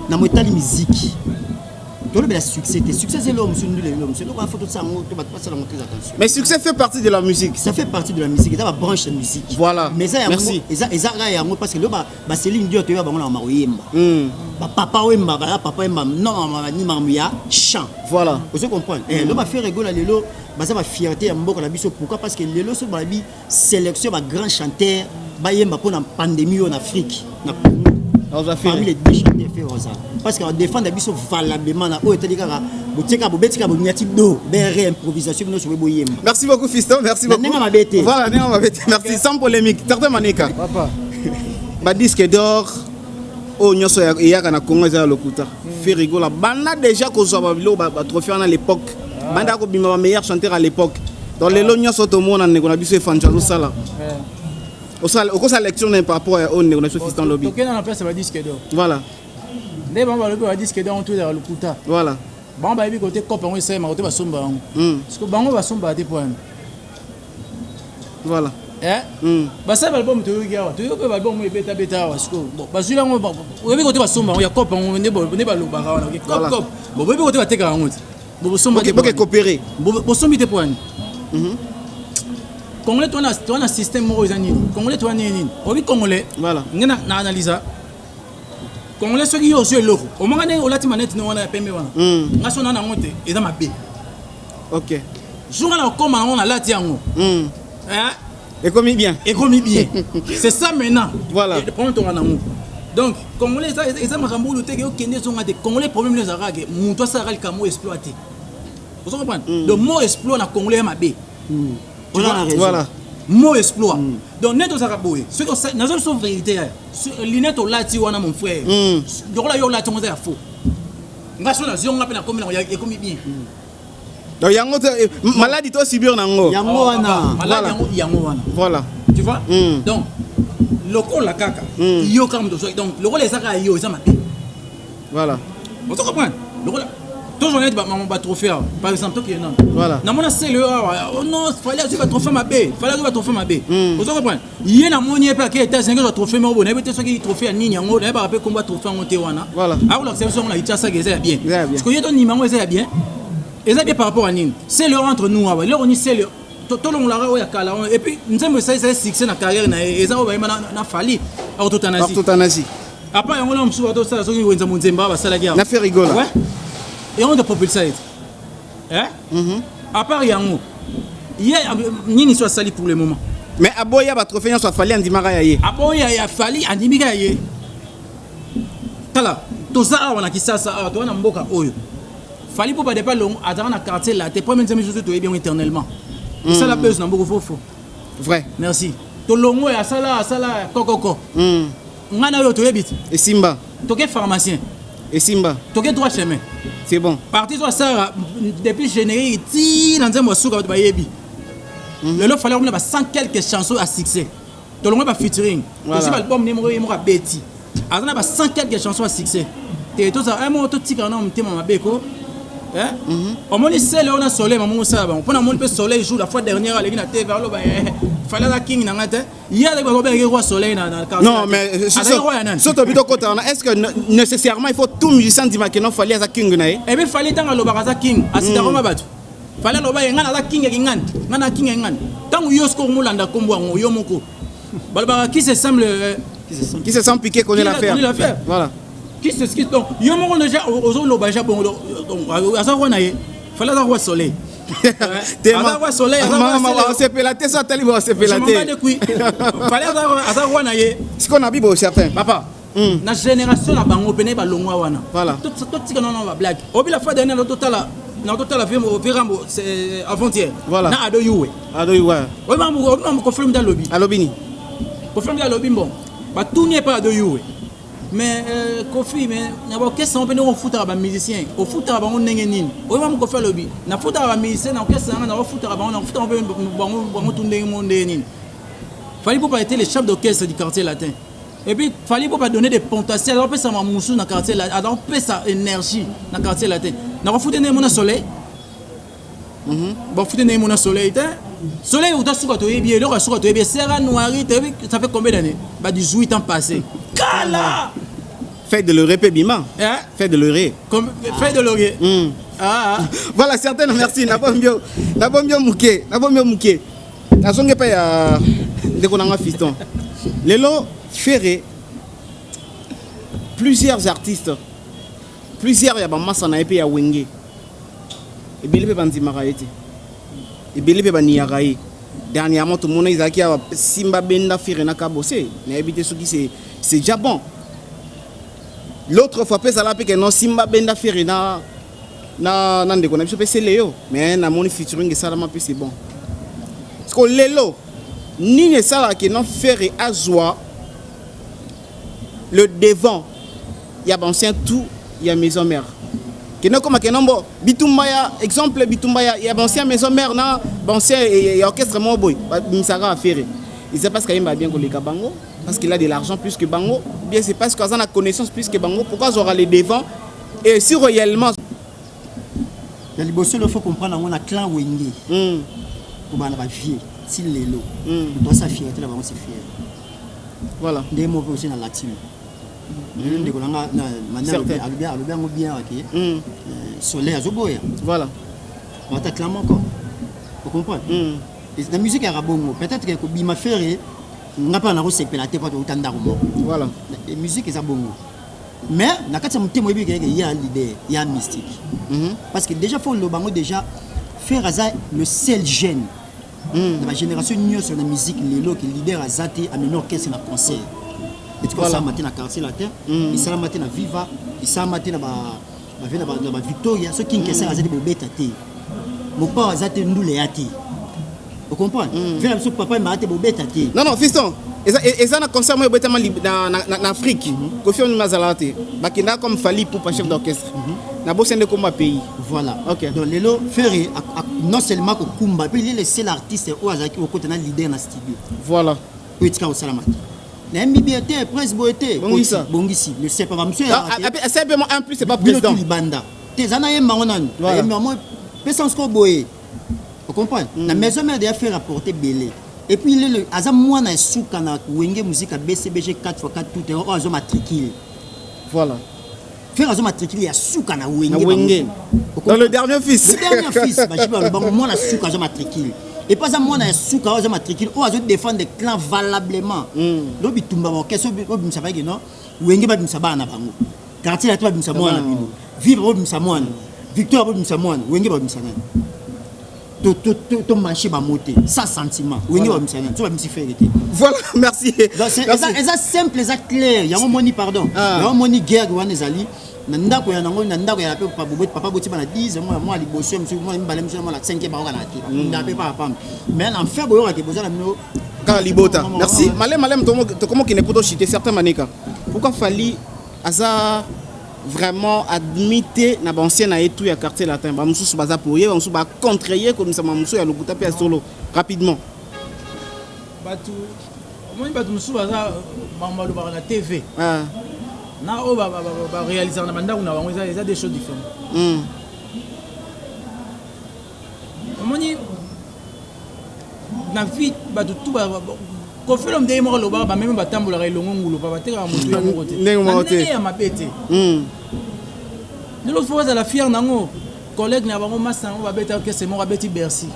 na mo etali miziki, tolobela succès te. Succès eza eloko mosusu, ndule eloko mosusu, eloko wana fo tosala yango to bato basala yango très attention. Mais succès fait partie de la musique. Ça fait partie de la musique, eza babranche ya musique. Mais eza yango. Merci. Eza kaka yango, parce que lelo baCéline Dion toyeba bango na makoyemba, bapapa Wemba baza papa Wemba, non, ni makambo ya chant. Ozo comprendre? Lelo baFerre Gola lelo baza bafierté ya mboka na biso. Pourquoi? Parce que lelo soki balobi sélection ya bagrand chanteur bayemba mpona pandémie oyo na Afrique, na Congo, Azwa parmi les deux chanteurs, Ferre oza, parce que badéfendre biso valablement na oyo etali kaka botieka, bobetika, boniati do bere improvisation, bino soki boyemba. Merci beaucoup, fiston, merci Na beaucoup. ndenge mabe te. Voilà, ndenge mabe te. Merci, sans polémique. Certain Maneka. Papa. Badisque d'or oyo nyonso eyaka na Congo eza ya lokuta. Ferre Gola banda déjà kozwa babiloko, batrophée wana à l'époque, banda kobima bameilleur chanteur à l'époque. Donc lelo nyonso tomona ndeko na biso Efandjo azosala, okosala lecture na par rapport ya oyo ndeko na biso Fiston lobi. Tokenda na place ya badisque d'or. Nde bango balobi badisque d'or to ezaka lokuta. Bango bayebi kote cope yango esalemaka te, basomba yango, parce que bango basombaka te po wana. Basala baalbum, toyoki awa, toyoki mpe baalbum oyo ebetabeta awa. Sikoyo bon, bazwi yango, oyebi kote basomba yango ya cope yango, nde balobaka wana cop cop. Bon, boyebi kote batekaka yango te, bosomba. Boke coopérer. Bosombi te po wani. Congolais toa na système moko eza nini? Congolais toa nini nini? Oyebi congolais, nge na analysa congolais, soki yo ozwi eloko, omanga ndenge olati manete no wana ya pembe wana, nga so na nango te, eza mabe. Jour wana okóma nango, nalati yango. Ekomi bien. Ekomi bien, c'est ça maintenant. Problème tonga nango. Donc congolais eza makambo oyo teke okende ezonga te. Congolais, problème ezalaka ke moto asalaka likambo exploit te, ozo comprendre? Donc mot exploit na congolais ya mabe. Mot exploit, donc neti ozalaka boye, soki nazo biso vérité ya lunette olati wana, mon frère, lokola yo olati yango eza ya faux, nga so nazwi yango mpe nakomi nango, ekomi bien. Donc yango maladie to subir nango. Yango wana. Maladie yango, yango wana. Tu vois? Donc lokola kaka yo kaka moto ozwaki, donc lokola eza kaka yo, eza mabe. Ozo comprendre? Lokola toujours neti batrophée awa, par exemple, tokende nano. Namona sele oyo awa, oh non, Fally azwi batrophée mabe, Fally azwi batrophée mabe. Ozo comprendre? Ye namoni ye mpe ake États-Unis, kozwa trophée moko boye, nayebi te soki trophée ya nini yango, nayebaka mpe kombo ya trophée yango te wana. Akolakisa biso yango na Kinshasa, eza ya bien. Eza ya bien. Parce que ye tondima yango eza ya bien, eza bien par rapport à nini? Sele oyo entre nous awa, eloko ni sele tolongolaka oyo ya kala oyo, et puis nzembo esalisa succès na carrière na ye, eza oyo bayemba na Fally, Akototanazi. Akototanazi. Apa yango na mosusu batosala soki wenza monzemba basalaki awa. Na Ferre Gola. Ouais, yango nde propulsa ete. À part yango, ye nini so asali pour le moment? Mais aboya batrophée nyonso, a Fally andimaka ya ye. Aboya ya Fally, andimika ya ye. Tala, toza awa na Kisasa awa, toza na mboka oyo Fally mpo badepa longo azalaka na Quartier Latin, premier nzembe susu toyebi yango éternellement, esala buzz na mboka fofo. Vrai. Merci. Tolongo oyo asala, asala kokoko. Ngai na oyo toyebi te. Esimba. Toke pharmacien. Esimba. Toke droit chemin. C'est bon. Parti so asala depuis générique ti na nzembo ya suka, bato bayebi. Lelo Fally akomina ba 100 quelques chansons à succès. Tolongo ba featuring, tosi baalbum ne moko, ye moko abeti, aza na ba 100 quelques chansons à succès te. Tozala un moko, totikala na motema mabe ko. Omoni sele oyo na soleil, mamongo osala bango mpo namoni mpe soleil jour la fois dernière aleki na TV, aloba Fally aza king na ngai te. Ye aleki, bakobengaki roi soleil na Non, mais azali roi ya nani? Soto bito kota wana, est ce que nécessairement il faut tout musicien ndima ke non, Fally aza king na ye? Ebe Fally ntango alobaka aza king, asitaka ma bato. Fally aloba ye: ngai naza king ya kingani, ngai na king ya kingani. Ntango yo sikoyo komolanda nkombo yango, yo moko balobaka qui se semble Qui se sent piqué connaît l'affaire. Connaît l'affaire. Voilà. Qui se qui, donc yo moko déjà ozoloba déjà bongo, donc aza roi na ye, Fally aza roi soleil, aza roi soleil. Osepela te, so atali osepela te. Fally aza roi na ye. Sikoyo na bibo certain. Papa, na génération na bango pene balongwa wana, totika nano bablague. Obi la fois dernière totala, na totala Virambo avant-hier na Ado Yuwe. Ado Yuwe. Obi Koffi Olomide alobi. Alobi nini? Koffi Olomide alobi, bon, batuni epai Ado Yuwe: mais Koffi, mais na baorchestre yango mpe ndenge ofutaka bamusicien, ofutaka bango ndenge nini? Oyeba Koffi alobi: nafutaka bamusicien na orchestre yanga, naofutaka bango, nafutaka mpe bango tu ndenge mo ndenge nini. Fally Ipupa était le chef d'orchestre du Quartier Latin, et puis Fally Ipupa donner des potentiels, azopesa mamusu na Quartier Latin, azopesa énergie na Quartier Latin. Nakofuta ndenge mona soleil, bafuta ndenge mona soleil te. Soleil uta suka, toyebi eloko ya suka, toyebi Sera Noiri, toyebi ça fait combien d'années? Ba 18 ans passé, kala. Feuille de laurier mpe bima. Feuille de laurier. Comme feuille de laurier. Ah. Voilà, certaines, merci. Nabombi yo moke, nabombi yo moke. Nazongi epai ya ndeko nanga Fiston. Lelo Ferre, plusieurs artistes, plusieurs ya bamasa na ye mpe ya Wenge ebele mpe bandimaka ye te, ebele mpe baniyaka ye. Dernièrement tomona ezalaki awa Simba benda Ferre na Kabose, nayebi te soki c'est déjà bon. L'autre fois mpe ezala mpe ke non, Simba benda Ferre na ndeko na biso mpe Seleyo, mais namoni featuring esalama mpe, c'est bon. Parce que lelo nini esalaka ke non, Ferre azwa le devant ya bancien tout ya Maison Mère? Kende okoma kende mbo bitumba ya exemple, bitumba ya bancien maison mère na bancien ya orchestre moko boye, babimisaka affaire. Eza parce qu'ayemba bien koleka bango, parce qu'il a de l'argent plus que bango, ou bien c'est parce qu'aza na connaissance plus que bango? Pourquoi azwaka les devant? Et si réellement Ya liboso, il faut comprendre yango na clan Wenge, kobanda bavieux ti lelo, moto asa fierté na bango, c'est fier. Ndenge moko mpe osi na latine lelo, ndeko nanga mani alobi yango bien ake Soleil azoboya. Bata clan moko, ocomprendre? Na musique yaka bongo, peut-être ke kobima Ferre, nga mpe nakosepela te po touta ndako moko. Musique eza bongo, mais na kati ya motema oyebi keke ye leader ya mystique, parce que déjà faut loba yango, déjà Ferre aza le seul jeune na bagénération nyonso na musique lelo ke leader aza te, amemi orchestre na concert. Etika osalama te na Quartier Latin, esalama te na Viva, esalama te na bave na baVictoria. Soki Nkesar aza te, bobeta te. Mopao aza te, ndule ya te. Ocomprendre? Ve na biso papa emaka te, bobeta te. Non, non, fiston, eza na concert moko ebetama na Afrique, Koffi Olomide azalaka te, bakendaka comme Fally Ipupa chef d'orchestre, na bosi nde komba pays. Voilà. Donc lelo Ferre non seulement kokumba, mpe il est le seul artiste oyo azalaki kokota na leader na studio. Oyo etika kosalama te, nayembi bien te, prince boye te. Bongisa. Bongisi le seul papa mosusu. Simplement un plus, c'est pas président. Libanda te, eza nayemba ngo nanu, ayembi yango, pesa sikoyo boye, ocomprendre? Na maison mère deya faire rapporter ebele. Et puis lelo aza mwana ya suka na Wenge Musique BCBG 4x4 tout oyo azwa matricule. Ferre azwa matricule ya suka na Wenge. Na Wenge. Dans le dernier fils. Le dernier fils, bajibi balobango mwana suka azwa matricule. Et puis aza mwana ya suka oyo aza matricule, oyo azodéfendre clan valablement. Lo bitumba baorchestre obimisa bayeke non, Wenge babimisa bana na bango, Quartier Latin babimisa mwana na bino, Viva bobimisa mwana, Victoire bobimisa mwana, Wenge babimisa nani? Tomanche bamo te sans sentiment. Wenge babimisa nani so babimisi Ferre te? Voilà, merci. Eza simple, eza clair. Yango moni, pardon, yango moni guerre wana ezali na ndako ya nango, na ndako ya mpe papa boti bana 10, mwana mwana liboso, mosusu mwana mibale, mosusu mwana 5, bakokana te, bakunda mpe papa pamba, mais na enfer boyokake boza na bino. Kaka libota. Merci. Malem malem, tokomokende po tochite certain manika. Pourquoi Fally aza vraiment admis te na baancien na ye tout ya Quartier Latin? Bamosusu baza pour ye, bamosusu bacontre ye, komisama mosusu ya lokuta mpe ya solo. Rapidement. Bato omoni, bato mosusu baza makambo balobaka na TV na oyo baréalisaka na bandako na bango, eza des choses différentes. Omoni, na vie bato tu, Koffi Olomide ye moko alobaka, bameme batambolaka elongo, ngulu pa batekaka motu ya moko te, na ndenge ya mabe te. Lelo faut bazala fier nango, collègue na bango, masa yango babeta orchestre moko, abeti Bercy.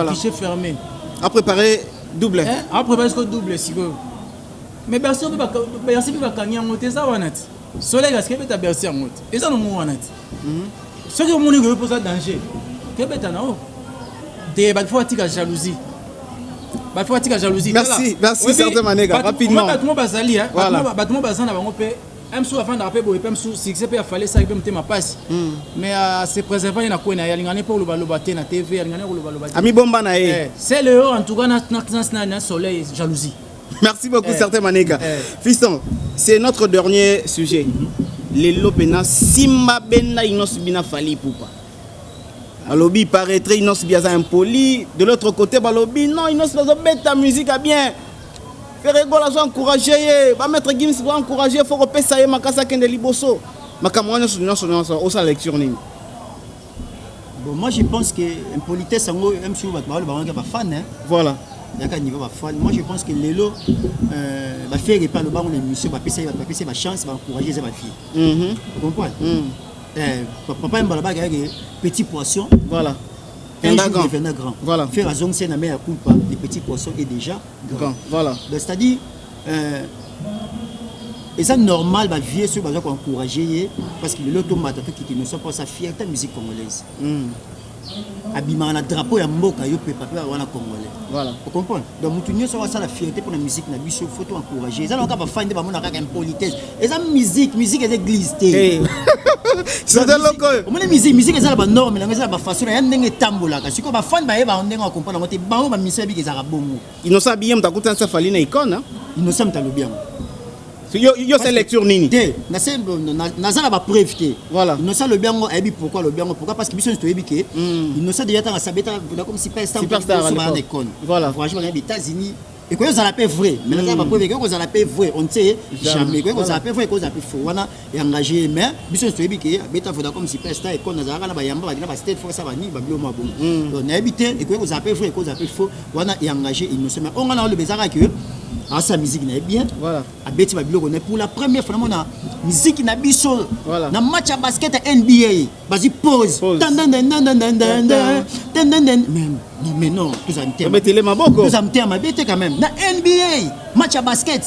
Guichet fermé. A préparé double. A préparé siko double sikoyo, mais Bercy mpe bakangi yango te, eza wana te. Soleil asike ebeta Bercy yango te, eza nango wana te. Soki omoni koyo mpoza danger, kebeta na yo te. Bato faut batika jalousie, bato faut batika jalousie. Merci, merci certain Manega, rapidement. Bato mo bazali, bato mo baza na bango mpe mosusu afandaka mpe boye, mpe mosusu succès mpe afale esaki mpe motema pasi, mais se préserve ye na kwe na ye, alingani mpe kolobaloba te na TV, alingani kolobaloba te. Amibomba na ye. C'est le en tout cas na Soleil jalousie. Merci beaucoup, certain Manega. Fiston, c'est notre dernier sujet. Lelo pena simba benda Innoss'B na Fally Ipupa. Balobi paraîtrait Innoss'B aza impoli, de l'autre côté balobi non, Innoss'B azobeta musique a bien. Ferre Gola azo encourager ye, ba Maître Gims ba encourager, faut kopesa ye makasi akende liboso. Makambo wana nyonso nyonso nyonso, osala lecture nini? Bon, moi je pense que impolitesse yango même si bato baloba bango bafan, hein. Yaka niveau bafan, moi je pense que lelo baFerre epa alobango na émission, bapesa ye, bapesa ye bachance, baencourage, eza bafille. Comprendre? Papa ye mbala baka yake petit poisson. Un jour deviendra grand. Ferre azongisi na mea culpa, le petit poisson est déjà grand. Grand. Voilà. Donc, c'est-à-dire eza normal bavieux soki baza koencourage ye, parce que lelo tomata tokiti noso mpo sa fierté musique congolaise. Abimaka na drapeau ya mboka, yo pepa mpe wana congolais. Ocomprendre? Donc motu nyonso asala fierté mpona musique na biso, faut to encourager. Eza na kaka bafani nde bamona kaka impolitesse. Eza musique, musique eza église te. Omoni, musique eza na banorme nango, eza na bafaçon na ya ndenge etambolaka. Sikoyo bafani bayebaka ndenge bacomprendre yango te. Bango bamisio yabiki ezalaka bongo. Innocent abiye moto akutanisa Fally na icône. Innocent moto alobi yango. Yo yo c'est lecture nini? Te, naza na bapreuve te. Voilà. Innocent alobi yango, ayebi pourquoi alobi yango. Pourquoi? Parce que biso nyonso toyebi ke Innocent déjà ntango asabeta comme superstar, Superstar à bana l'époque. ekone Voilà. voyage bakende États-Unis, ekoki kozala mpe vrai, mais naza na bapreuve. Ekoki kozala mpe vrai, on ne sait jamais. Ekoki kozala mpe vrai, ekoki kozala mpe faux, wana engagé. Mais biso nyonso toyebi ke abeta Vodacom superstar, ekone azalaka na bayamba, bakenda bastate force, bani babilo mwa bongo. Donc nayebi te, ekoki kozala mpe vrai, ekoki kozala mpe faux, wana engagé Innocent. Mais onga na oloba ezaka ke asala musique na ye bien. Abeti babiloko na ye. Pour la première fois namona musique na biso na match ya basket ya NBA, bazwi pause. Pause. Tandandandandandanda, tandandand. Mais non, mais non, tozala mitema. Obetele maboko. Tozala mitema mabe te quand même. Na NBA, match ya basket,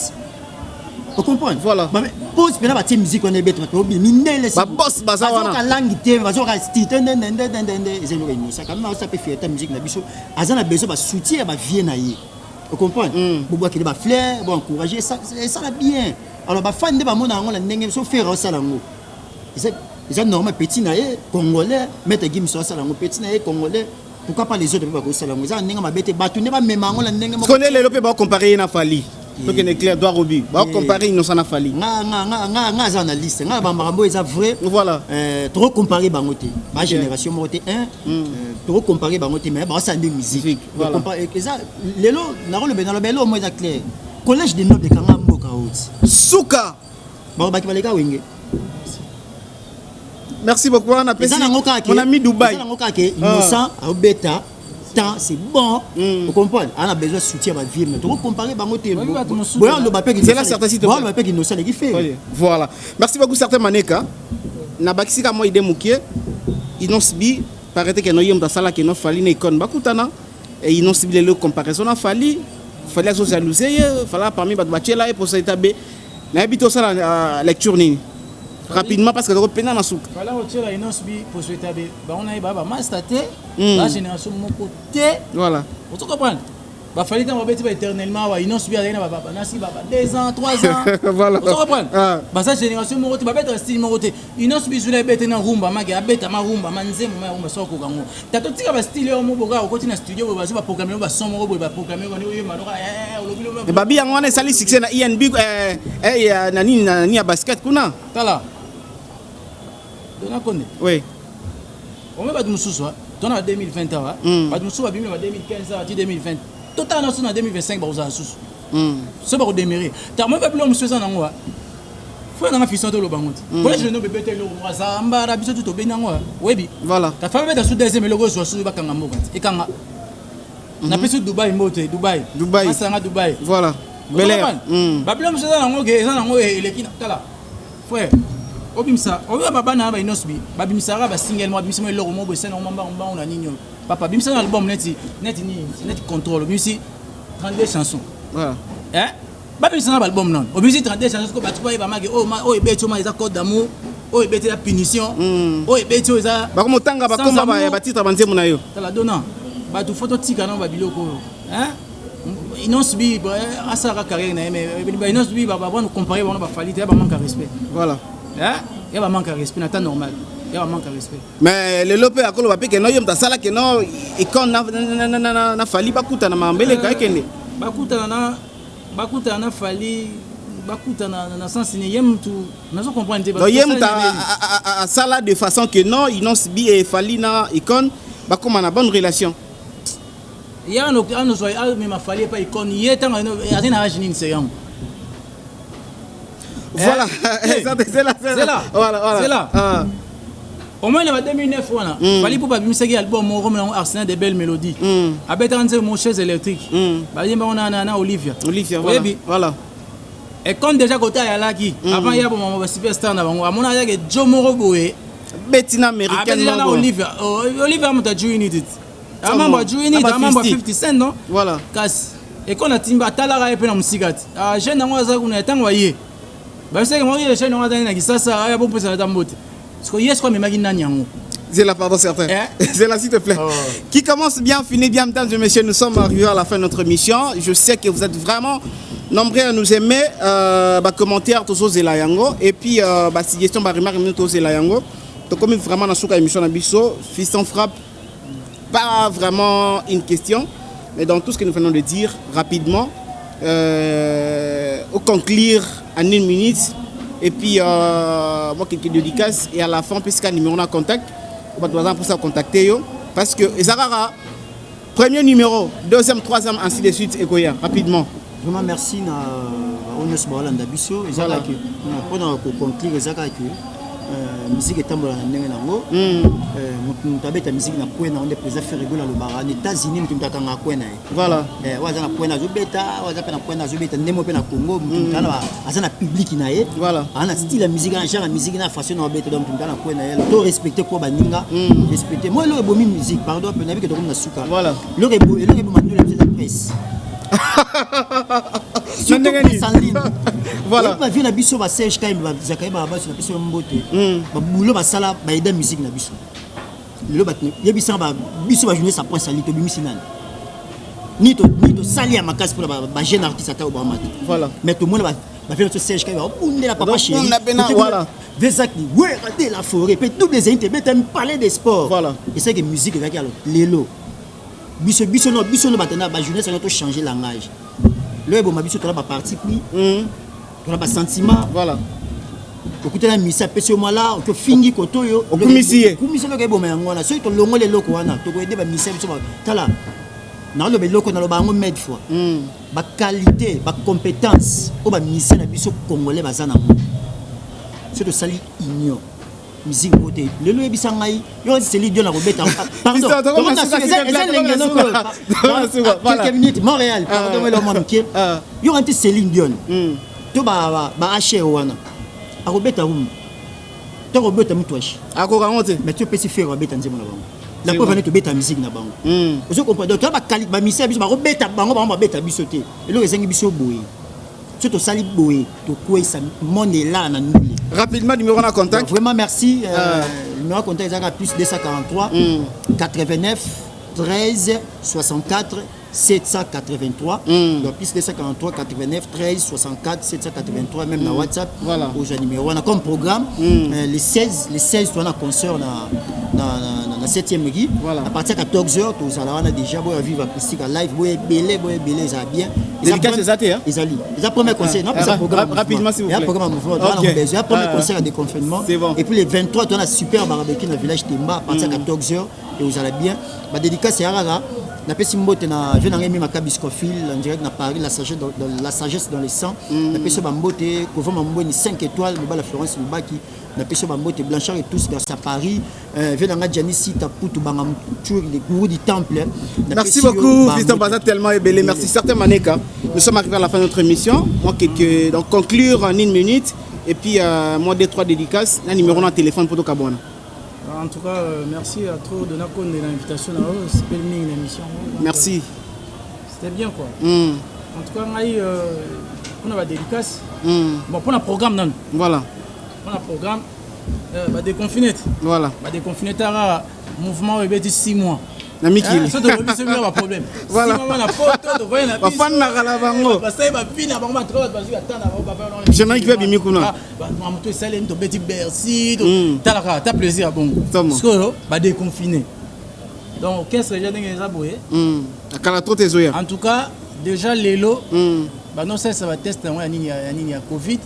ocomprendre? Voilà. Pause mpena, batie musique wana ebeta, bato obi mindele. Baboss baza wana. Bazoka langi te, bazoka style tendendendendende. Eza eloko Innocent quand même aosa mpe fierté ya musique na biso. Aza na besoin basoutien ya bavie na ye, ocomprendre? Bobwakele bafleur, boencourage, esala bien. Alors bafani nde bamona yango na ndenge so Ferre osala yango, eza normal, petit na ye congolais. Maître Gims asala yango, petit na ye congolais, pourquoi pas les autres mpe bakosala yango? Eza na ndenge mabe te, bato nde bamema yango na ndenge moko. Parce que lelo mpe bacompare ye na Fally. Tokende clair, droit au but, bacompare Innocent na Fally. Nga aza na liste nga na bamakambo eza vrai. Tokocompare bango te, bagénération moko te. Un, tokocompare bango te, mais baosala nde musique. Musique, voilà. Eza lelo nakoloba, naloba eloko moko eza clair: Collège de Noble ekanga mboka oti. Suka. Balobaki baleka Wenge. Merci beaucoup wana. Eza nango kaka mon ami Dubai. Eza nango kaka ke Innocent aobeta temps, c'est bon. Ocomprendre, ana besoin soutien bavie, mais tokocompare bango te. Oui, bato mosusu. Boya oloba mpe. C'est là certain, s'il te plaît. Boya oloba mpe Innocent aleki Ferre. Oui. Voilà, merci beaucoup. Certain Maneka na bakisika mwa idée mokie. Innoss'B paraît que no ye moto asalaki no Fally na Icone bakutana e Innoss'B lelo comparaison na Fally, Fally azojalousie ye, Fally parmi bato batiela ye posa eta be. Nayebi te osala lecture nini rapidement, parce que tokopena na suka. Fala otiela Innoss'B poso etabe, bango na ye baa bamaster te, bagénération moko te. Ozo comprendre? Bafally ntango babeti ba éternellement awa, Innoss'B azali na banasi ba 2 ans, 3 ans. Ozo comprendre? Baza génération moko te, babetaka style moko te. Innoss'B zula ebete na rumba, make abeta ma rumba, ma nzembo ma ya rumba. So akoka ngo tato tika bastyle oyo moboka okoti na studio boye, bazwi baprogramme bason moko boye, baprogramme bani oyemba noka olobi. Babi yango wana esali succès na inb na nini, na nini ya basket kuna. Tala, Dona Konde. Oui. Ome bato mosusu to na 2020 awa, bato mosusu babimi na ba 2015 awa ti 2020, totala na so na 2025 bakozala susu so bakodemere ta moi babilo mosusu eza nango fo nanga fiston toloba ngo ti Collège no bebeta eloko moko azambara biso tu tobendi yango, oyebi. Tafa babeta su deuxième eloko ozwa susu bakanga mboka ti ekanga. Napesi Dubai mbote, Dubai. Dubai. Masanga Dubai. Voilà, Bel Air. Babilo mosusu eza nango ke eza nango eleki. Tala frère, obimisa oyo babana na baInnoss'B babimisaka basingle moko, babimisi mo eloko moko boye, esali yango mbango mbango na nini oyo. Papa bimisa na album neti nini, neti Contrôle, obimisi 32 chansons. Eh? Babimisa na baalbum nono, obimisi 32 chansons ko bato bayeba make oyo ebeti oyo eza Code d'amour, oyo ebeti eza Punition, oyo ebeti oyo eza Bakomotanga bakomba ya batitre banzembo na yo. Tala Dona, bato fo totika nano babiloko oyo. Innoss'B asalaka carrière na ye, mais baInnoss'B babana compare bango baFally te, ya bamanque ya respect. Ya bamanque ya respect na temps normal, ya bamanque ya respect. Mais lelo mpe akoloba mpe keno ye moto asala keno Icone na Fally bakutana, makambo eleka ekende. Bakutana na Fally, bakutana na sens ni ye mutu nazo comprendre te. Donc ye moto asala de façon que non, Innoss'B e Fally na Icone bakóma na bonne relation. Ye anozwa amema Fally epa Icone, ye ntango aza na age nini se yango? Voilà, c'est là, c'est là. Voilà. C'est là. Au moins na ba 2009 wana, Fally mpo babimisaki album moko komona yango Arsenal de belles mélodies, abetaka nzembo mo Chaise électrique, bayembango na Olivia. Olivia, voilà. Oyebi? Voilà. Et comme déjà kota ayalaki avant ya bomama basuperstar na bango, amona ayaki jo moko boye. Beti na américaine. Abetaka na Olivia. Olivia moto ya G-Unit, amambo ya G-Unit, amambo ya 50 Cent, non? Kasi ekona timba atalaka ye mpe na mosika ti jeune yango aza kuna. Ntango aye babisaki moko ye jeune yango azali na Kisasa, aya bompesana ata mbote. Siko ye siko amemaki nani yango? Zela, pardon, certain. Eh? Zela, s'il te plaît. Oh. Qui commence bien, finit bien, mesdames et messieurs. Nous sommes arrivés à la fin de notre émission. Je sais que vous êtes vraiment nombreux à nous aimer. Bah, commentaires, tous Zela yango. Et puis, bah, suggestion, bah, remarque, nous tous Zela yango. Donc, comme vraiment dans la émission, na biso, Fiston Frappe, pas vraiment une question, mais dans tout ce que nous venons de dire rapidement. Conclure en une minute et puis moi quelques dédicaces et à la fin puisqu'un numéro na contact bato baza mposa contacter yo parce que eza kaka premier numéro, deuxième, troisième, ainsi de suite ekoya rapidement. Vraiment merci na oyo nyonso baolanda biso. Eza kaka mpona koconclure, eza kaka ke musique etambola na ndenge nango. Moto abeta musique na coin nango nde président Ferre Gola alobaka na États-Unis, moto akangaka coin na ye. Oyo aza na coin azobeta, oyo aza mpe na coin azobeta, ndenge mpe na Congo moto aza na public na ye, aza na style ya musique, na genre ya musique, na façon na obeta. Donc moto na coin na ye, to respecte ko baninga, respecte moi. Eloko ebomi musique, pardon, mpe nayebi ke tokomi na suka, eloko eboma ndule biso eza presse, surtout presse en ligne. Bavie na biso, baserge Kayembe, bazakaye, babaso na biso mbote, babulo basala baeda musique na biso. Lelo bato yebisanga biso bajournaliste ya presse en ligne tobimisi nani? Ni tosali ya makasi mpona bajeune artiste ata oyo bamata. Mais tomona bavie na biso Serge Kayembe babundela papa chéri Vezaki Wera de la Forêt mpe double Zénith ebetami, Palais des Sports. Esalaki musique ezalaki. Alo lelo biso no bato na bajournaliste wana tochange langage. Lelo eboma biso, tola baparti pris, tola basentiment. Okutana misi, apesi yo mwala, ofingi koto oyo. Okumisi ye. Okumisi. Eloko eboma yango wana, soki tolongoli eloko wana, tokoyede bamisi biso. Tala, naloba eloko, naloba yango maintes fois, baqualité, bacompétence oyo bamusicien na biso congolais baza nango, soki tosali union, musique moko te lelo oyebisa ngai yo Céline Dion akobeta. Pardon, quelques minutes, Montréal, pardon, eloko mwa moke. Yo kanti Céline Dion to ba hr wana akobeta rumba to akobeta mutwashi? Akoka yango te. Mais ti opesi Ferre abeta nzembo na bango, la preuve ane tobeta musique na bango. Ozo comprendre? Donc toya bamusicien biso bakobeta bango, bango babeta biso te. Eloko ezangi biso boye, so tosali boye, tokweyisa monde elala na ndule. Rapidement, numéro na contact. Donc, vraiment merci. Numéro contact ezalaka plus 243 89 13 64 783. Donc plus 243 89 13 64 783, même na WhatsApp. Ozwa numéro wana comme programme. Les 16, les 16 toza na concert na 7e rue. À partir de 14 heures tozala wana déjà. Boya vivre acoustique live, boya ebele, boya ebele, ezala bien. Dédicace eza te, hein? Ezali, eza premier concert, non? Ah, programme rapidement, s'il vous plaît. Programme mouvement, toza na besoin premier concert ya déconfinement. C'est bon. Et puis les 23 toza na super barbecue na village Temba à partir de 14 heures et ozala bien. Badédicace ya kaka napesi mbote na vie na ngai Mima Kabiscofil en direct na Paris, la sagesse dans le sang. Napesi yo bambote Kovama Mbweni 5 étoiles, mobala Florence Lubaki, napesi yo bambote Blanchard et tous grâce à Paris. Vie na ngai Gianni Sita Putu Banga Muturi, le gourou du temple. Merci beaucoup, Fiston Baza, tellement ebele. Merci, certains Maneka. Nous sommes arrivés à la fin de notre émission. Moi, quelques, donc, conclure en une minute. Et puis, moi, deux, trois dédicaces. Un numéro dans le téléphone pour Tokabona. En tout cas, merci à trop de Nakon de l'invitation. C'était une émission. Donc, Merci. C'était bien quoi. En tout cas, on a dédicace. Bon, pour le programme, non. Pour le programme, bah, déconfiné. Bah, déconfiné, t'as mouvement ebeti 6 mois. Na mikili. So tolobi soki ba problème. Voilà. 6 mois na poto tovoye na biso. Bafandaka na bango. Basali bapina bango, bato bato bazwi ata na bango. Générique mpe abimi kuna. Moto esalemi, tobeti Bercy, talaka ta plaisir ya bongo. Sikoyo badéconfiné, donc orchestre déjà ndenge eza boye. Akala trop te ezoya. En tout cas déjà lelo banosalisa batest yango ya nini, ya nini, ya Covid.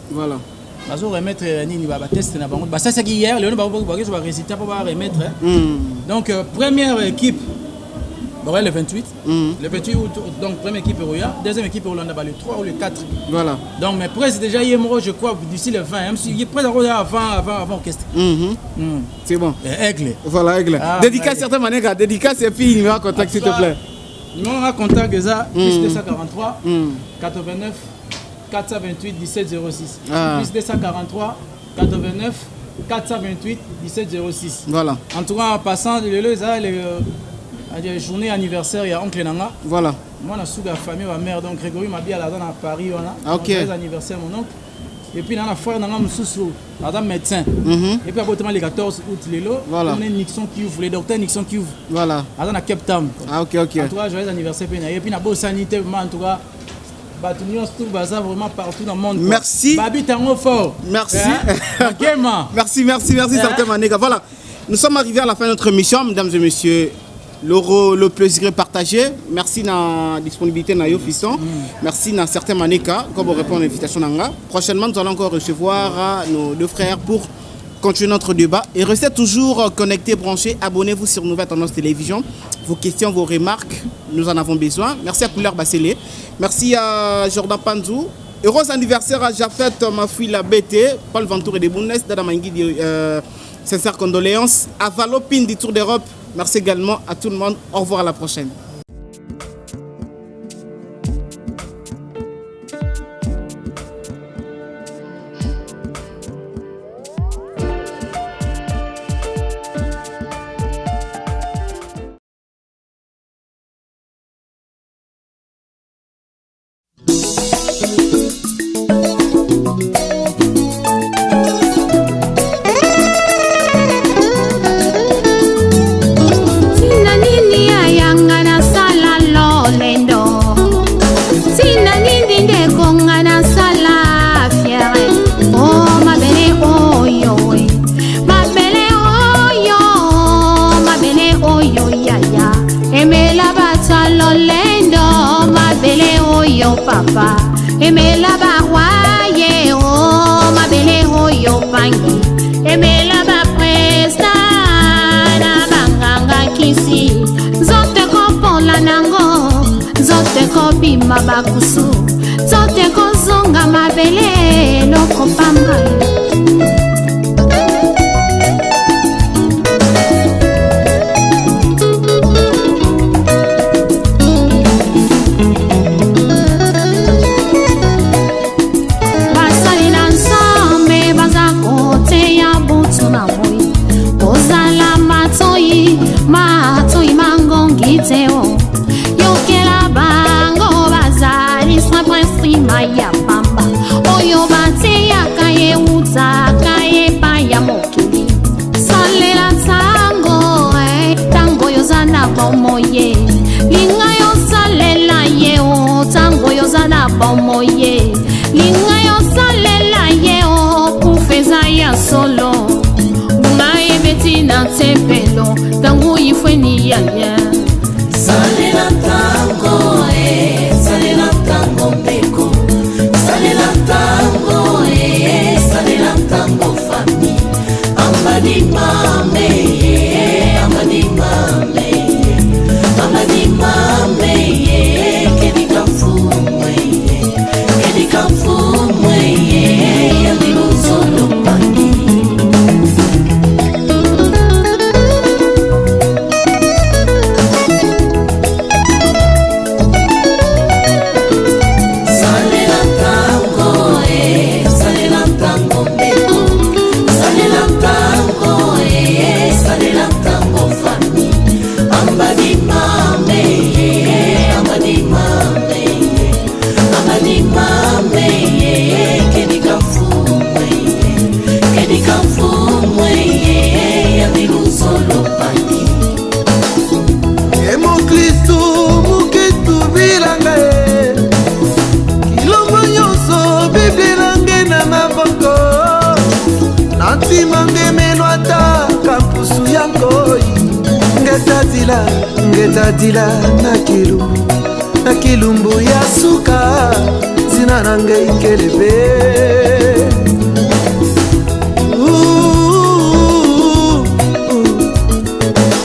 Bazo remettre ya nini, batest na bango basalisaki hier, lelo bakozwa barésultat mpo baremettre. Donc première équipe bakoya le 28, le 28 août. Donc première équipe ekoya, deuxième équipe ekolanda ba le 3 ou le 4. Donc mais presque déjà ye moko, je crois d'ici le 20, même si ye presque akoya avant orchestre. C'est bon. Aigle. Voilà, Aigle. Ah, dédicace, ouais. certains Maneka. Dédicace et puis numéro de contact, s'il te plaît. Numéro de contact eza plus 243 89 428 17 06. Plus 243 89 428 17 06. En tout cas, en passant, lelo eza le journée anniversaire ya oncle nanga. Moi na suka famille ma mère, donc Grégory Mabiala aza na Paris wana. Ah, ok. Donc, joyeux anniversaire mon oncle. Et puis na frère nanga mosusu aza médecin. Et puis abotama le 14 août lelo. On est Nixon Kivu, le docteur Nixon Kivu. Aza na Cape Town. Ah, ok. En tout cas, joyeux anniversaire pe na ye. Et puis na bosani te, en tout cas bato nyonso tout baza vraiment partout dans le monde, quoi. Merci. Babita yango fort. Merci. Hein? Makema. Merci, merci, merci, Hein? Certain Maneka. Voilà. Nous sommes arrivés à la fin de notre émission, mesdames et messieurs. Le plaisir est partagé. Merci na disponibilité na yo fiston. Merci na certains maneka comme répondre à l'invitation nanga. Prochainement nous allons encore recevoir nos deux frères pour continuer notre débat et restez toujours connectés, branchés. Abonnez-vous sur Nouvelle Tendance Télévision. Vos questions, vos remarques, nous en avons besoin. Merci à Couleur Bassélé. Merci à Jordan Panzou. Heureux anniversaire à Jafet Mafouila BT, Paul Ventour et des Bounes, Dada Mangui, sincères condoléances. À Valopine du Tour d'Europe. Merci également à tout le monde. Au revoir à la prochaine. Papa emela barwaye o oh, mabele oyo pangi emela bapresta na banganga kisi nzoto ekopola nango nzoto ekobima bakusu nzoto ekozonga mabele eloko pamba. Yokela bango bazali soin ya pamba oyo bateyaka ye utaka epai ya mokili salela ntango ntango oyo oza na bomoi linga yosalela ye o ntango oyo oza na bomoi linga yosalela ye o kufa eza ya solo ngai ebeti na tempelo ntango ifweni ya ye. Salela ntango, salela ntango ndeko, salela ntango, salela ntango fami, ambadi mame, ambadi mame, ambadi mame, kedika mfumwe, kedika mfumwe, yandi luzolo pangi. Ngetadila na kilumbu ya suka zina na ngai kelebe.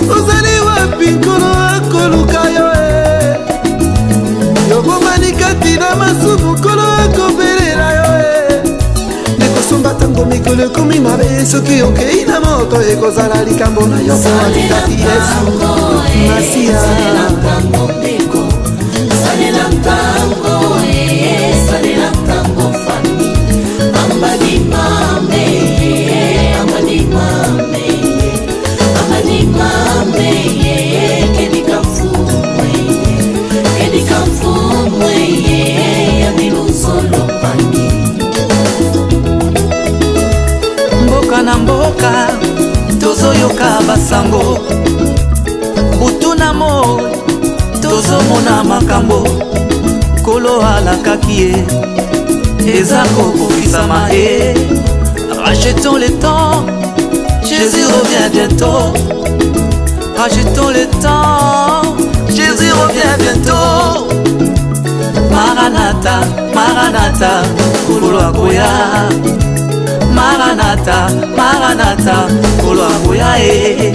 Ozali wapi nkolo akoluka yo e yobomani kati na masumu nkolo akobelela yo e ndekosomba ntango mikolo ekomi mabe soki okei na moto ekozala likambo na yo po atikati Yesu Masiya. Salela ntango ndeko, salela ntango, salela ntango fami, ambadi mame, ambadi mame, ambadi mame, kedika mfumwe, kedika mfumwe, yandi luzolo pangi. Mboka na mboka tozoyoka basango butu na moi tozomona makambo kolo alakaki ye eza kokokisama e. Rachetons le temps, Jésus revient bientôt. Rachetons le temps, Jésus revient bientôt. Maranatha, Maranatha, Nkolo akoya. Maranatha, Maranatha, Nkolo akoya e.